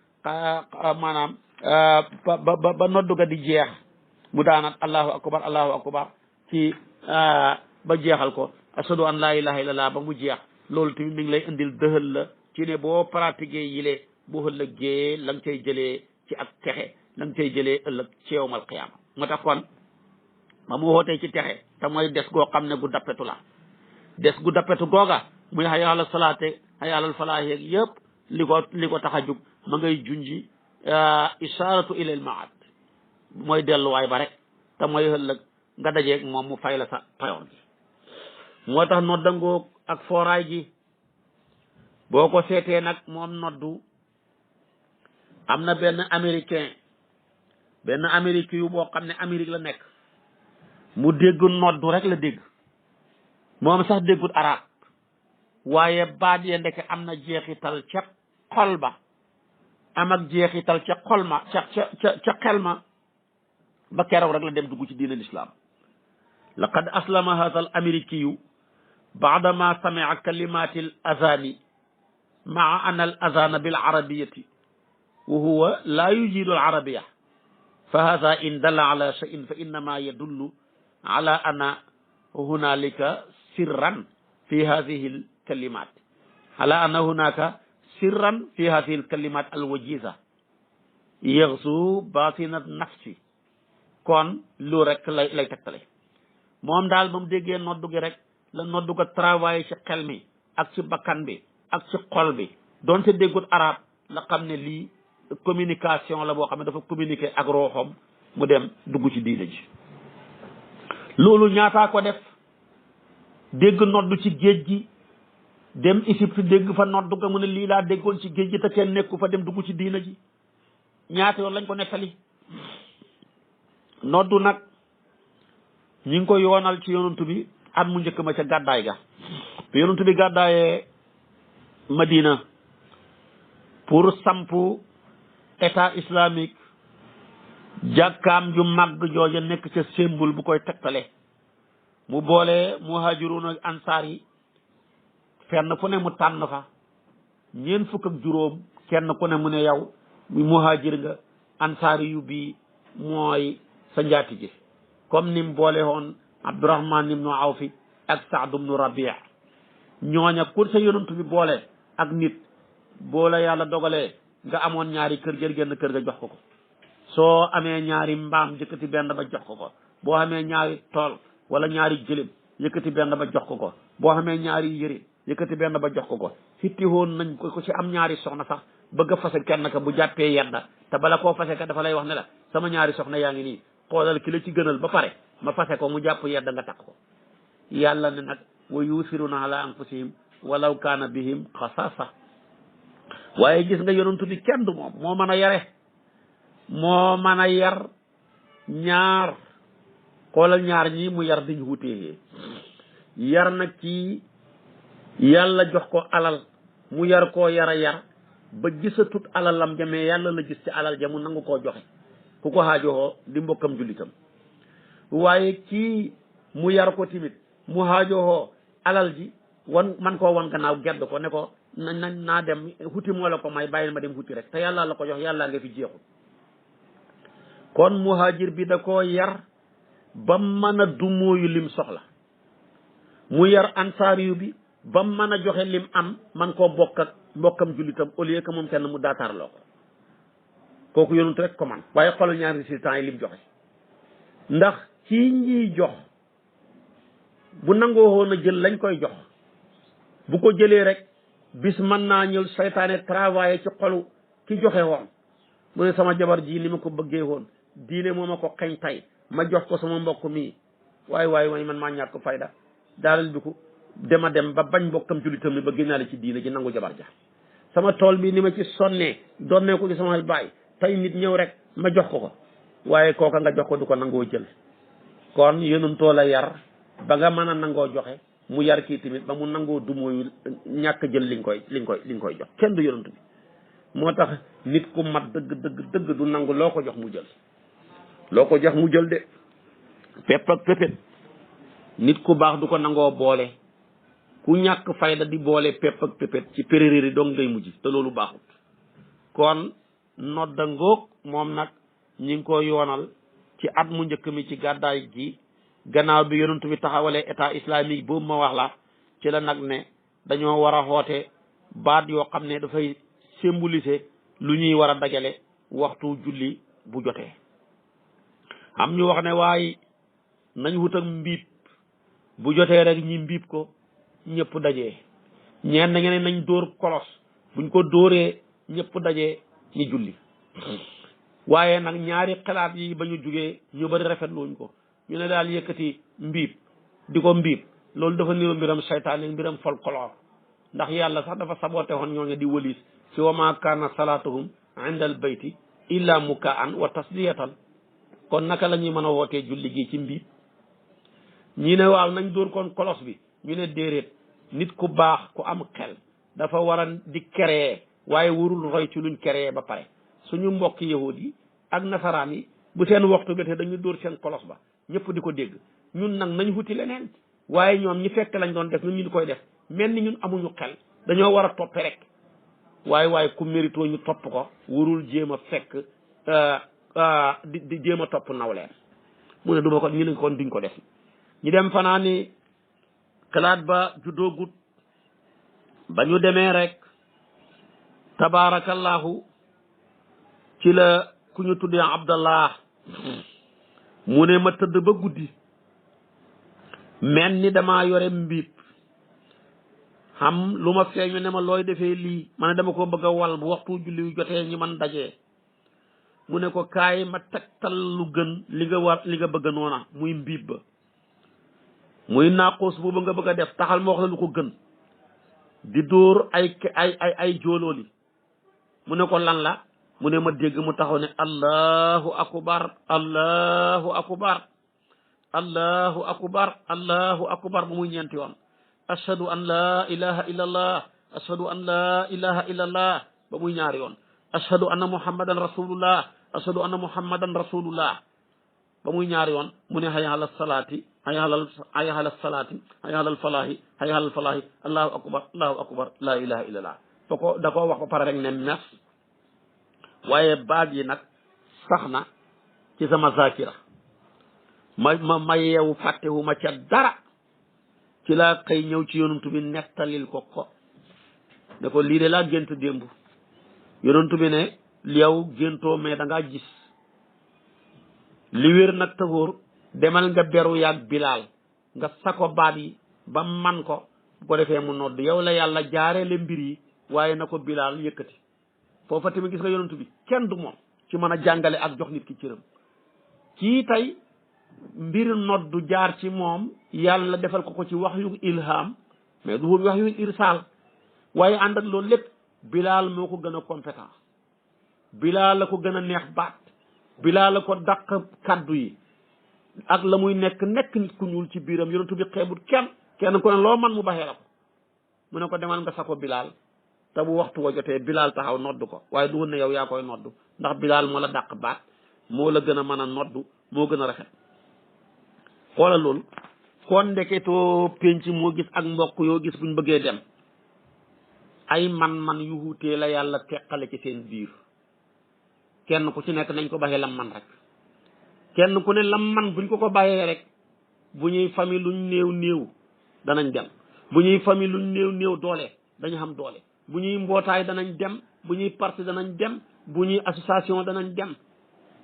maanaam ba noddu ga di jeex mu daanat allahu akbar ci ba jeexal ko ashadu an laa ilaha illallah ba mu jeex loolu tamit mi ngi lay indil dëhël la ci ne boo pratiquer yile boo ëllëgee la nga cay jëlee ci ak texe la nga cay jëlee ëllëg ci yawmal qiyaama moo tax kon ba mu wootee ci texe te mooy des goo xam ne gu dappetu la des gu dappetu googa muy hayya ala salaate hayya ala falaahi yeeg yëpp li ko tax a jug ma ngay junji isharatu ilal maad mooy delluwaay ba rek te mooy ëllëg nga dajeeg moom mu fay la sa payoon gi moo tax noddangoog ak fooraay gi boo ko seetee nag moom noddu am na benn américain yu boo xam ne Amérique la nekk mu dégg noddu rek la dégg moom sax déggut arab waaye baat ya ndeke am na jeexital ca xol ba am ak jeexital ca xol ma ca xel ma ba keroog rek la dem dugg ci diin al islam laqad aslama hadha al amérikiyu baadama samia kalimati al azani maa ana al azana bil arabiyati wa huwa la yujidu al arabiya fa hadha in dalla ala shay'in fa innama yadullu ala anna hunalika sirran fi hadhihi al kalimat ala anna hunaka sirran fi hadhihi al kalimat al wajiza yaghzu batina nafsi kon lu rek lay tegtale moom daal ba mu déggee noddu gi rek la noddu ko travail ci xel mi ak ci bakkan bi ak ci xol bi doonte déggut arab la xam ne lii communication la boo xam ne dafa communiquer ak rooxam mu dem dugg ci diine ji loolu ñaataa ko def dégg noddu ci géej gi dem Égypte dégg fa noddu ga mu ne lii laa déggoon ci géej gi te kenn nekku fa dem dugg ci diine ji ñaata yoon lañ ko nettali noddu nag ñi ngi ko yoonal ci yonantu bi at mu njëkk ma ca gàddaay ga bi yonantu bi gàddaayee Madina pour sampu état islamique jàkkaam ju màgg jooja nekk ca symbole bu koy tegtale mu boole muhajirun ak ansaar yi fenn fu ne mu tànn fa ñeent fukk ak juróom kenn ku ne mu ne yow muhajir nga ansaar yu bi mooy sa njaati ji comme ni mu boole woon Abdurahman ibnu Awfi ak Saad ibnu Rabia ñooña pour sa yonantu bi boole ak nit boole yàlla dogalee nga amoon ñaari kër jël genn kër ga jox ko soo amee ñaari mbaam yëkkati benn ba jox ko boo amee ñaari tool wala ñaari jëlim yëkkati benn ba jox ko boo amee ñaari yëre yëkkati benn ba jox ko xitti woon nañ ko ci am ñaari soxna sax bëgg a fase kenn ka bu jàppee yedda te bala koo fase ka dafa lay wax ne la sama ñaari soxna yaa ngi nii xoolal ki la ci gënal ba pare ma fase ko mu jàpp yedda nga takk ko yàlla ne nag wa yuusiruna ala anfusihim walaw kaana bihim xasaasa waaye gis nga yonantu bi kenn du moom moo mën a yare moo mën a yar ñaar xoolal ñaar ñi mu yar diñ wutee yar nag ci yàlla jox ko alal mu yar koo yara yar ba gisatut alalam jamee yàlla la gis ci alal ja mu nangu koo joxe ku ko xaajoxoo di mbokkam jullitam waaye kii mu yar ko timit mu xaajoxoo alal ji man koo wan gannaaw gedd ko ne ko naa dem xuti moo la ko may bàyyil ma dem xuti rek te yàlla la ko jox yàlla nga fi jeexul kon muhaajir bi da koo yar ba mën a dumóoyu lim soxla mu yar ansaariyu bi ba mën a joxe lim am man koo bokk ak mbokkam jullitam au lieu que moom kenn mu daataarloo ko kooku yonut rek ko man waaye xoolal ñaari résultats yi lim joxe ndax kii ñiy jox bu nangoo woon a jël lañ koy jox bu ko jëlee rek bis mën naa ñëw saytaane travailler ci xolu ki joxe woon mu ne sama jabar ji ni ma ko bëggee woon diine moo ma ko xeñ tay ma jox ko sama mbokk mii waaye man maa ñàkk fayda daalal bi ko dema dem ba bañ mbokkam jullitam ni ba génnaale ci diine ji nangu jabar ja sama tool bi ni ma ci sonnee doonnee ko ci sama baay tey nit ñëw rek ma jox ko waaye kooka nga jox ko du ko nangoo jël kon yonentoo la yar ba nga mën a nangoo joxe mu yar kii tamit ba mu nangoo dumóoyu ñàkk jël li nga koy jox kenn du yonent bi moo tax nit ku mat dëgg du nangu loo ko jox mu jël loo ko jox mu jël de pepp ak pépét nit ku baax du ko nangoo boole ku ñàkk fayda di boole pepp ak pépét ci péréréri dong ngay mujj te loolu baaxut kon nodda ngoog moom nag ñi ngi ko yoonal ci at mu njëkk mi ci gàddaay gi gannaaw bi yonent bi taxawalee état islamique boobu ma wax la ci la nag ne dañoo war a xoote baat yoo xam ne dafay symboliser lu ñuy war a dajale waxtu julli bu jotee am ñu wax ne waaye nañ wut ak mbiib bu jotee rek ñi mbiib ko ñëpp dajee ñeen nga ne nañ dóor kolos buñ ko dóoree ñëpp dajee ñi julli waaye nag ñaari xalaat yi ba ñu jugee ñu bari rafetluñ ko ñu ne daal yëkkati mbiib di ko mbiib loolu dafa niru mbiram seytaane mbiram folklore ndax yàlla sax dafa saboté woon ñooñu di wëlis ci wa ma kaana salaatuhum inda al bayti illa mukaan wa tasliyatan kon naka la ñuy mën a wootee julli gi ci mbiib ñi ne waaw nañ dóor kon kolos bi ñu ne déedéet nit ku baax ku am xel dafa war a di créer waaye warul roy ci luñ créer ba pare suñu mbokk yahud yi ak nasaraan yi bu seen waxtu bi te dañu dóor seen kolos ba ñëpp di ko dégg ñun nag nañ wuti leneen waaye ñoom ñi fekk lañ doon def ñun ñu di koy def mel ni ñun amuñu xel dañoo war a toppe rek waaye ku mérito ñu topp ko warul jéem a fekk di jéem a topp nawleen mu ne duma ko ñu ne kon duñ ko def ñu dem fanaa ni xalaat ba juddoogut ba ñu demee rek tabaarakallahu ci la ku ñu tuddee Abdallah mu ne ma tëdd ba guddi mel ni damaa yore mbiib xam lu ma feeñu ne ma looy defee lii ma ne dama ko bëgg a wal bu waxtu julli yu jotee ñi man dajee mu ne ko kaay ma tegtal lu gën li nga bëgg noona muy mbiib ba muy naaquus boobu nga bëgg a def taxal ma wax la lu ko gën di dóor ay joolooli mu ne ko lan la mu ne ma dégg mu taxaw ne allahu akbar allahu akbar allahu akbar allahu akbar ba muy ñeenti yoon ashhadu an la ilaha illa allah ashhadu an la ilaha illa allah ba muy ñaari yoon ashhadu anna muhammadan rasulullah ashhadu anna muhammadan rasulullah ba muy ñaari yoon mu ne hayya ala salaati hayya ala salaati hayya ala falaahi hayya ala falaahi allahu akbar la ilaha illa allah da koo wax ba pare rek ne mes waaye baag yi nag sax na ci sama zakira ma yeewu fàttewu ma ca dara ci laa xëy ñëw ci yonantu bi nettalil ko ne ko lii de laa gént démb yonantu bi ne yow géntoo mais da ngaa gis li wér nag te wóor demal nga beru yaag bilaal nga sako baat yi ba man ko bu ko defee mu nodd yow la yàlla jaareele mbir yi waaye na ko bilaal yëkkati foofa tamit gis nga yonent bi kenn du moom ci mën a jàngale ak jox nit ki cëram kii tey mbir noddu jaar ci moom yàlla defal ko ci wax yu ilham mais du wax yu irsaal waaye ànd ak loolu lépp bilaal moo ko gën a compétent bilaal la ko gën a neex baat bilaal la ko dàq kaddu yi ak la muy nekk nit ku ñuul ci biiram yonent bi xeebut kenn ku ne loo man mu baxee la ko mu ne ko demal nga sa ko bilaal te bu waxtu wa jotee bilaal taxaw noddu ko waaye du woon ne yow yaa koy noddu ndax bilaal moo la dàq baat moo la gën a mën a noddu moo gën a rafet xoola loolu kon ndeketoo penc moo gis ak mbokk yoo gis buñ bëggee dem ay man yu wuutee la yàlla teqale ci seen biir kenn ku ci nekk nañ ko baxee lam man rek kenn ku ne lam man buñ ko bàyyee rek bu ñuy famille luñ néew danañ dem bu ñuy famille luñ néew doole dañu xam doole bu ñuy mbootaay danañ dem bu ñuy parti danañ dem bu ñuy association danañ dem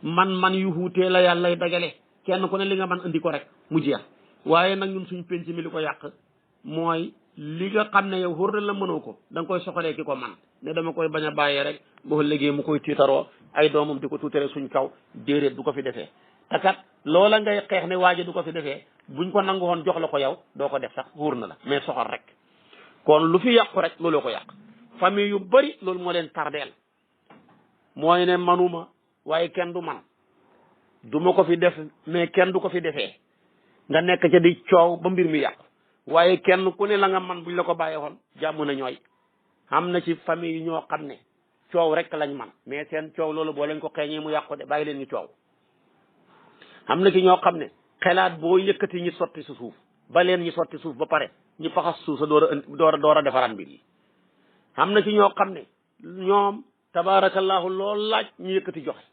man yu wuutee la yàlla lay dagale kenn ku ne li nga man indi ko rek mu jeex waaye nag ñun suñ penc mi li ko yàq mooy li nga xam ne yow xóor la mënoo ko da nga koy soxalee ki ko man ne dama koy bañ a bàyyee rek boo léegi mu koy tiitaroo ay doomam di ko tuutare suñ kaw déedéet du ko fi defee te kat loola ngay xeex ne waaje du ko fi defee buñ ko nangu woon jox la ko yow doo ko def sax wóor na la mais soxor rek kon lu fi yàqu rek looloo ko yàq famille yu bari loolu moo leen tardeel mooy ne manuma waaye kenn du man du ma ko fi def mais kenn du ko fi defee nga nekk ca di coow ba mbir mi yàqu waaye kenn ku ne la nga man buñ la ko bàyyee woon jàmm na ñooy am na ci famille yi ñoo xam ne coow rek lañ man mais seen coow loolu boo leen ko xeeñee mu yàqu de bàyyi leen ñu coow am na ci ñoo xam ne xelaat boo yëkkati ñi sotti sa suuf ba leen ñi sotti suuf ba pare ñi faxas suuf sa door a defaraan mbir yi am na ci ñoo xam ne ñoom tabaarakallaahu loolu laaj ñu yëkkati joxe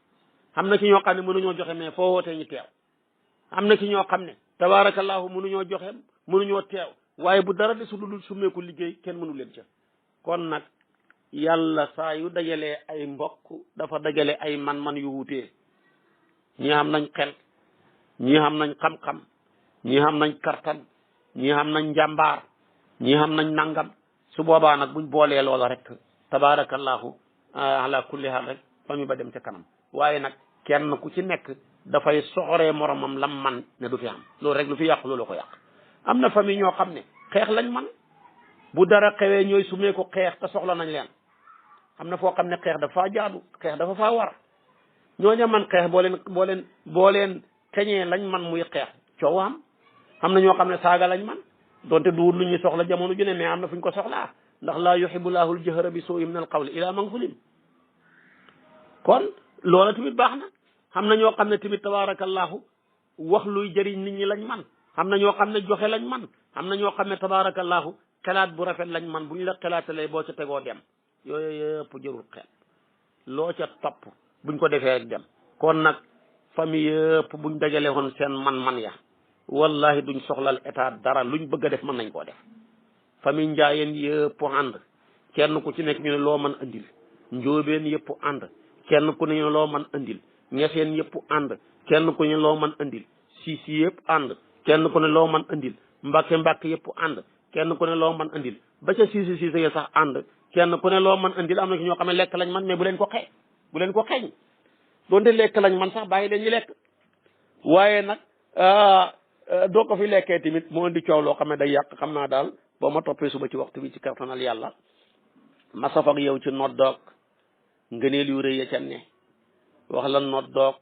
am na ci ñoo xam ne mënuñoo joxe mais foo wootee ñu teew am na ci ñoo xam ne tabaarakallaahu mënuñoo joxe mënuñoo teew waaye bu dara de su dul summeeku liggéey kenn mënu leen ca kon nag yàlla saa yu dajalee ay mbokk dafa dajale ay man yu wutee ñii xam nañ xel ñii xam nañ xam-xam ñii xam nañ kartan ñii xam nañ njàmbaar ñii xam nañ nangam su boobaa nag buñ boolee loola rek tabaarakallaahu ala kulli haal rek famille ba dem ca kanam waaye nag kenn ku ci nekk dafay soxoree moromam lam man ne du fi am loolu rek lu fi yàqu loolu ko yàq am na famille ñoo xam ne xeex lañ man bu dara xewee ñooy sumee ko xeex te soxla nañ leen am na foo xam ne xeex dafa jaadu xeex dafa faa war ñooña man xeex boo leen teñee lañ man muy xeex coow am na ñoo xam ne saaga lañ man donte duwul lu ñuy soxla jamono ju ne mais am na fu ñu ko soxlaa ndax laa yuhibbullahu al-jahra bi suu'i min al-qawli ila man zulim kon loola tamit baax na xam na ñoo xam ne tamit tabaarakallahu wax luy jëriñ nit ñi lañ man am na ñoo xam ne joxe lañ man am na ñoo xam ne tabaarakallahu xelaat bu rafet lañ man bu ñu la xelaatalee boo ca tegoo dem yooyu yëpp jërul xel loo ca topp buñ ko defee rek dem kon nag famille yëpp buñ dajale woon seen man ya wallahi duñ soxlal état dara luñ bëgg a def mën nañ koo def famille njaayeen yëpp ànd kenn ku ci nekk ñu ne loo mën andil njóobeen yëpp ànd kenn ku ne ñu loo mën andil ñeseen yëpp ànd kenn ku ne loo mën andil siisi yëpp ànd kenn ku ne loo mën andil mbàkke yëpp ànd kenn ku ne loo mën andil ba ca siisi ya sax ànd kenn ku ne loo mën andil am na ci ñoo xam ne lekk lañ man mais bu leen ko xeeñ doonte lekk lañ man sax bàyyi leen ñu lekk waaye nag doo ko fi lekkee tamit moo indi coow loo xam ne day yàq xam naa daal boo ma toppee suba ci waxtu bi ci kartanal yàlla ma saf ak yow ci noddoog ngëneel yu rëy ya ca ne wax la noddoog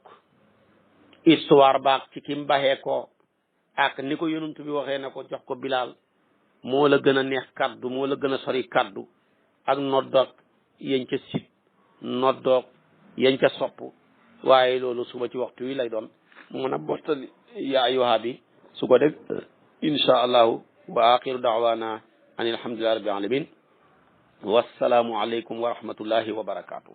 histoire baak ci kim baxee ko ak ni ko yonent bi waxee ne ko jox ko Bilaal moo la gën a neex kaddu moo la gën a sori kaddu ak noddoog yañ ca sit noddoog yañ ca sopp waaye loolu suba ci waxtu wi lay doon mu mën a bottali yaa ayyuha bi su ko def insha allahu wa axiru daawana an alhamdulillahi rabbil alamin wassalaamu aleykum wa rahmatullahi wa barakatuh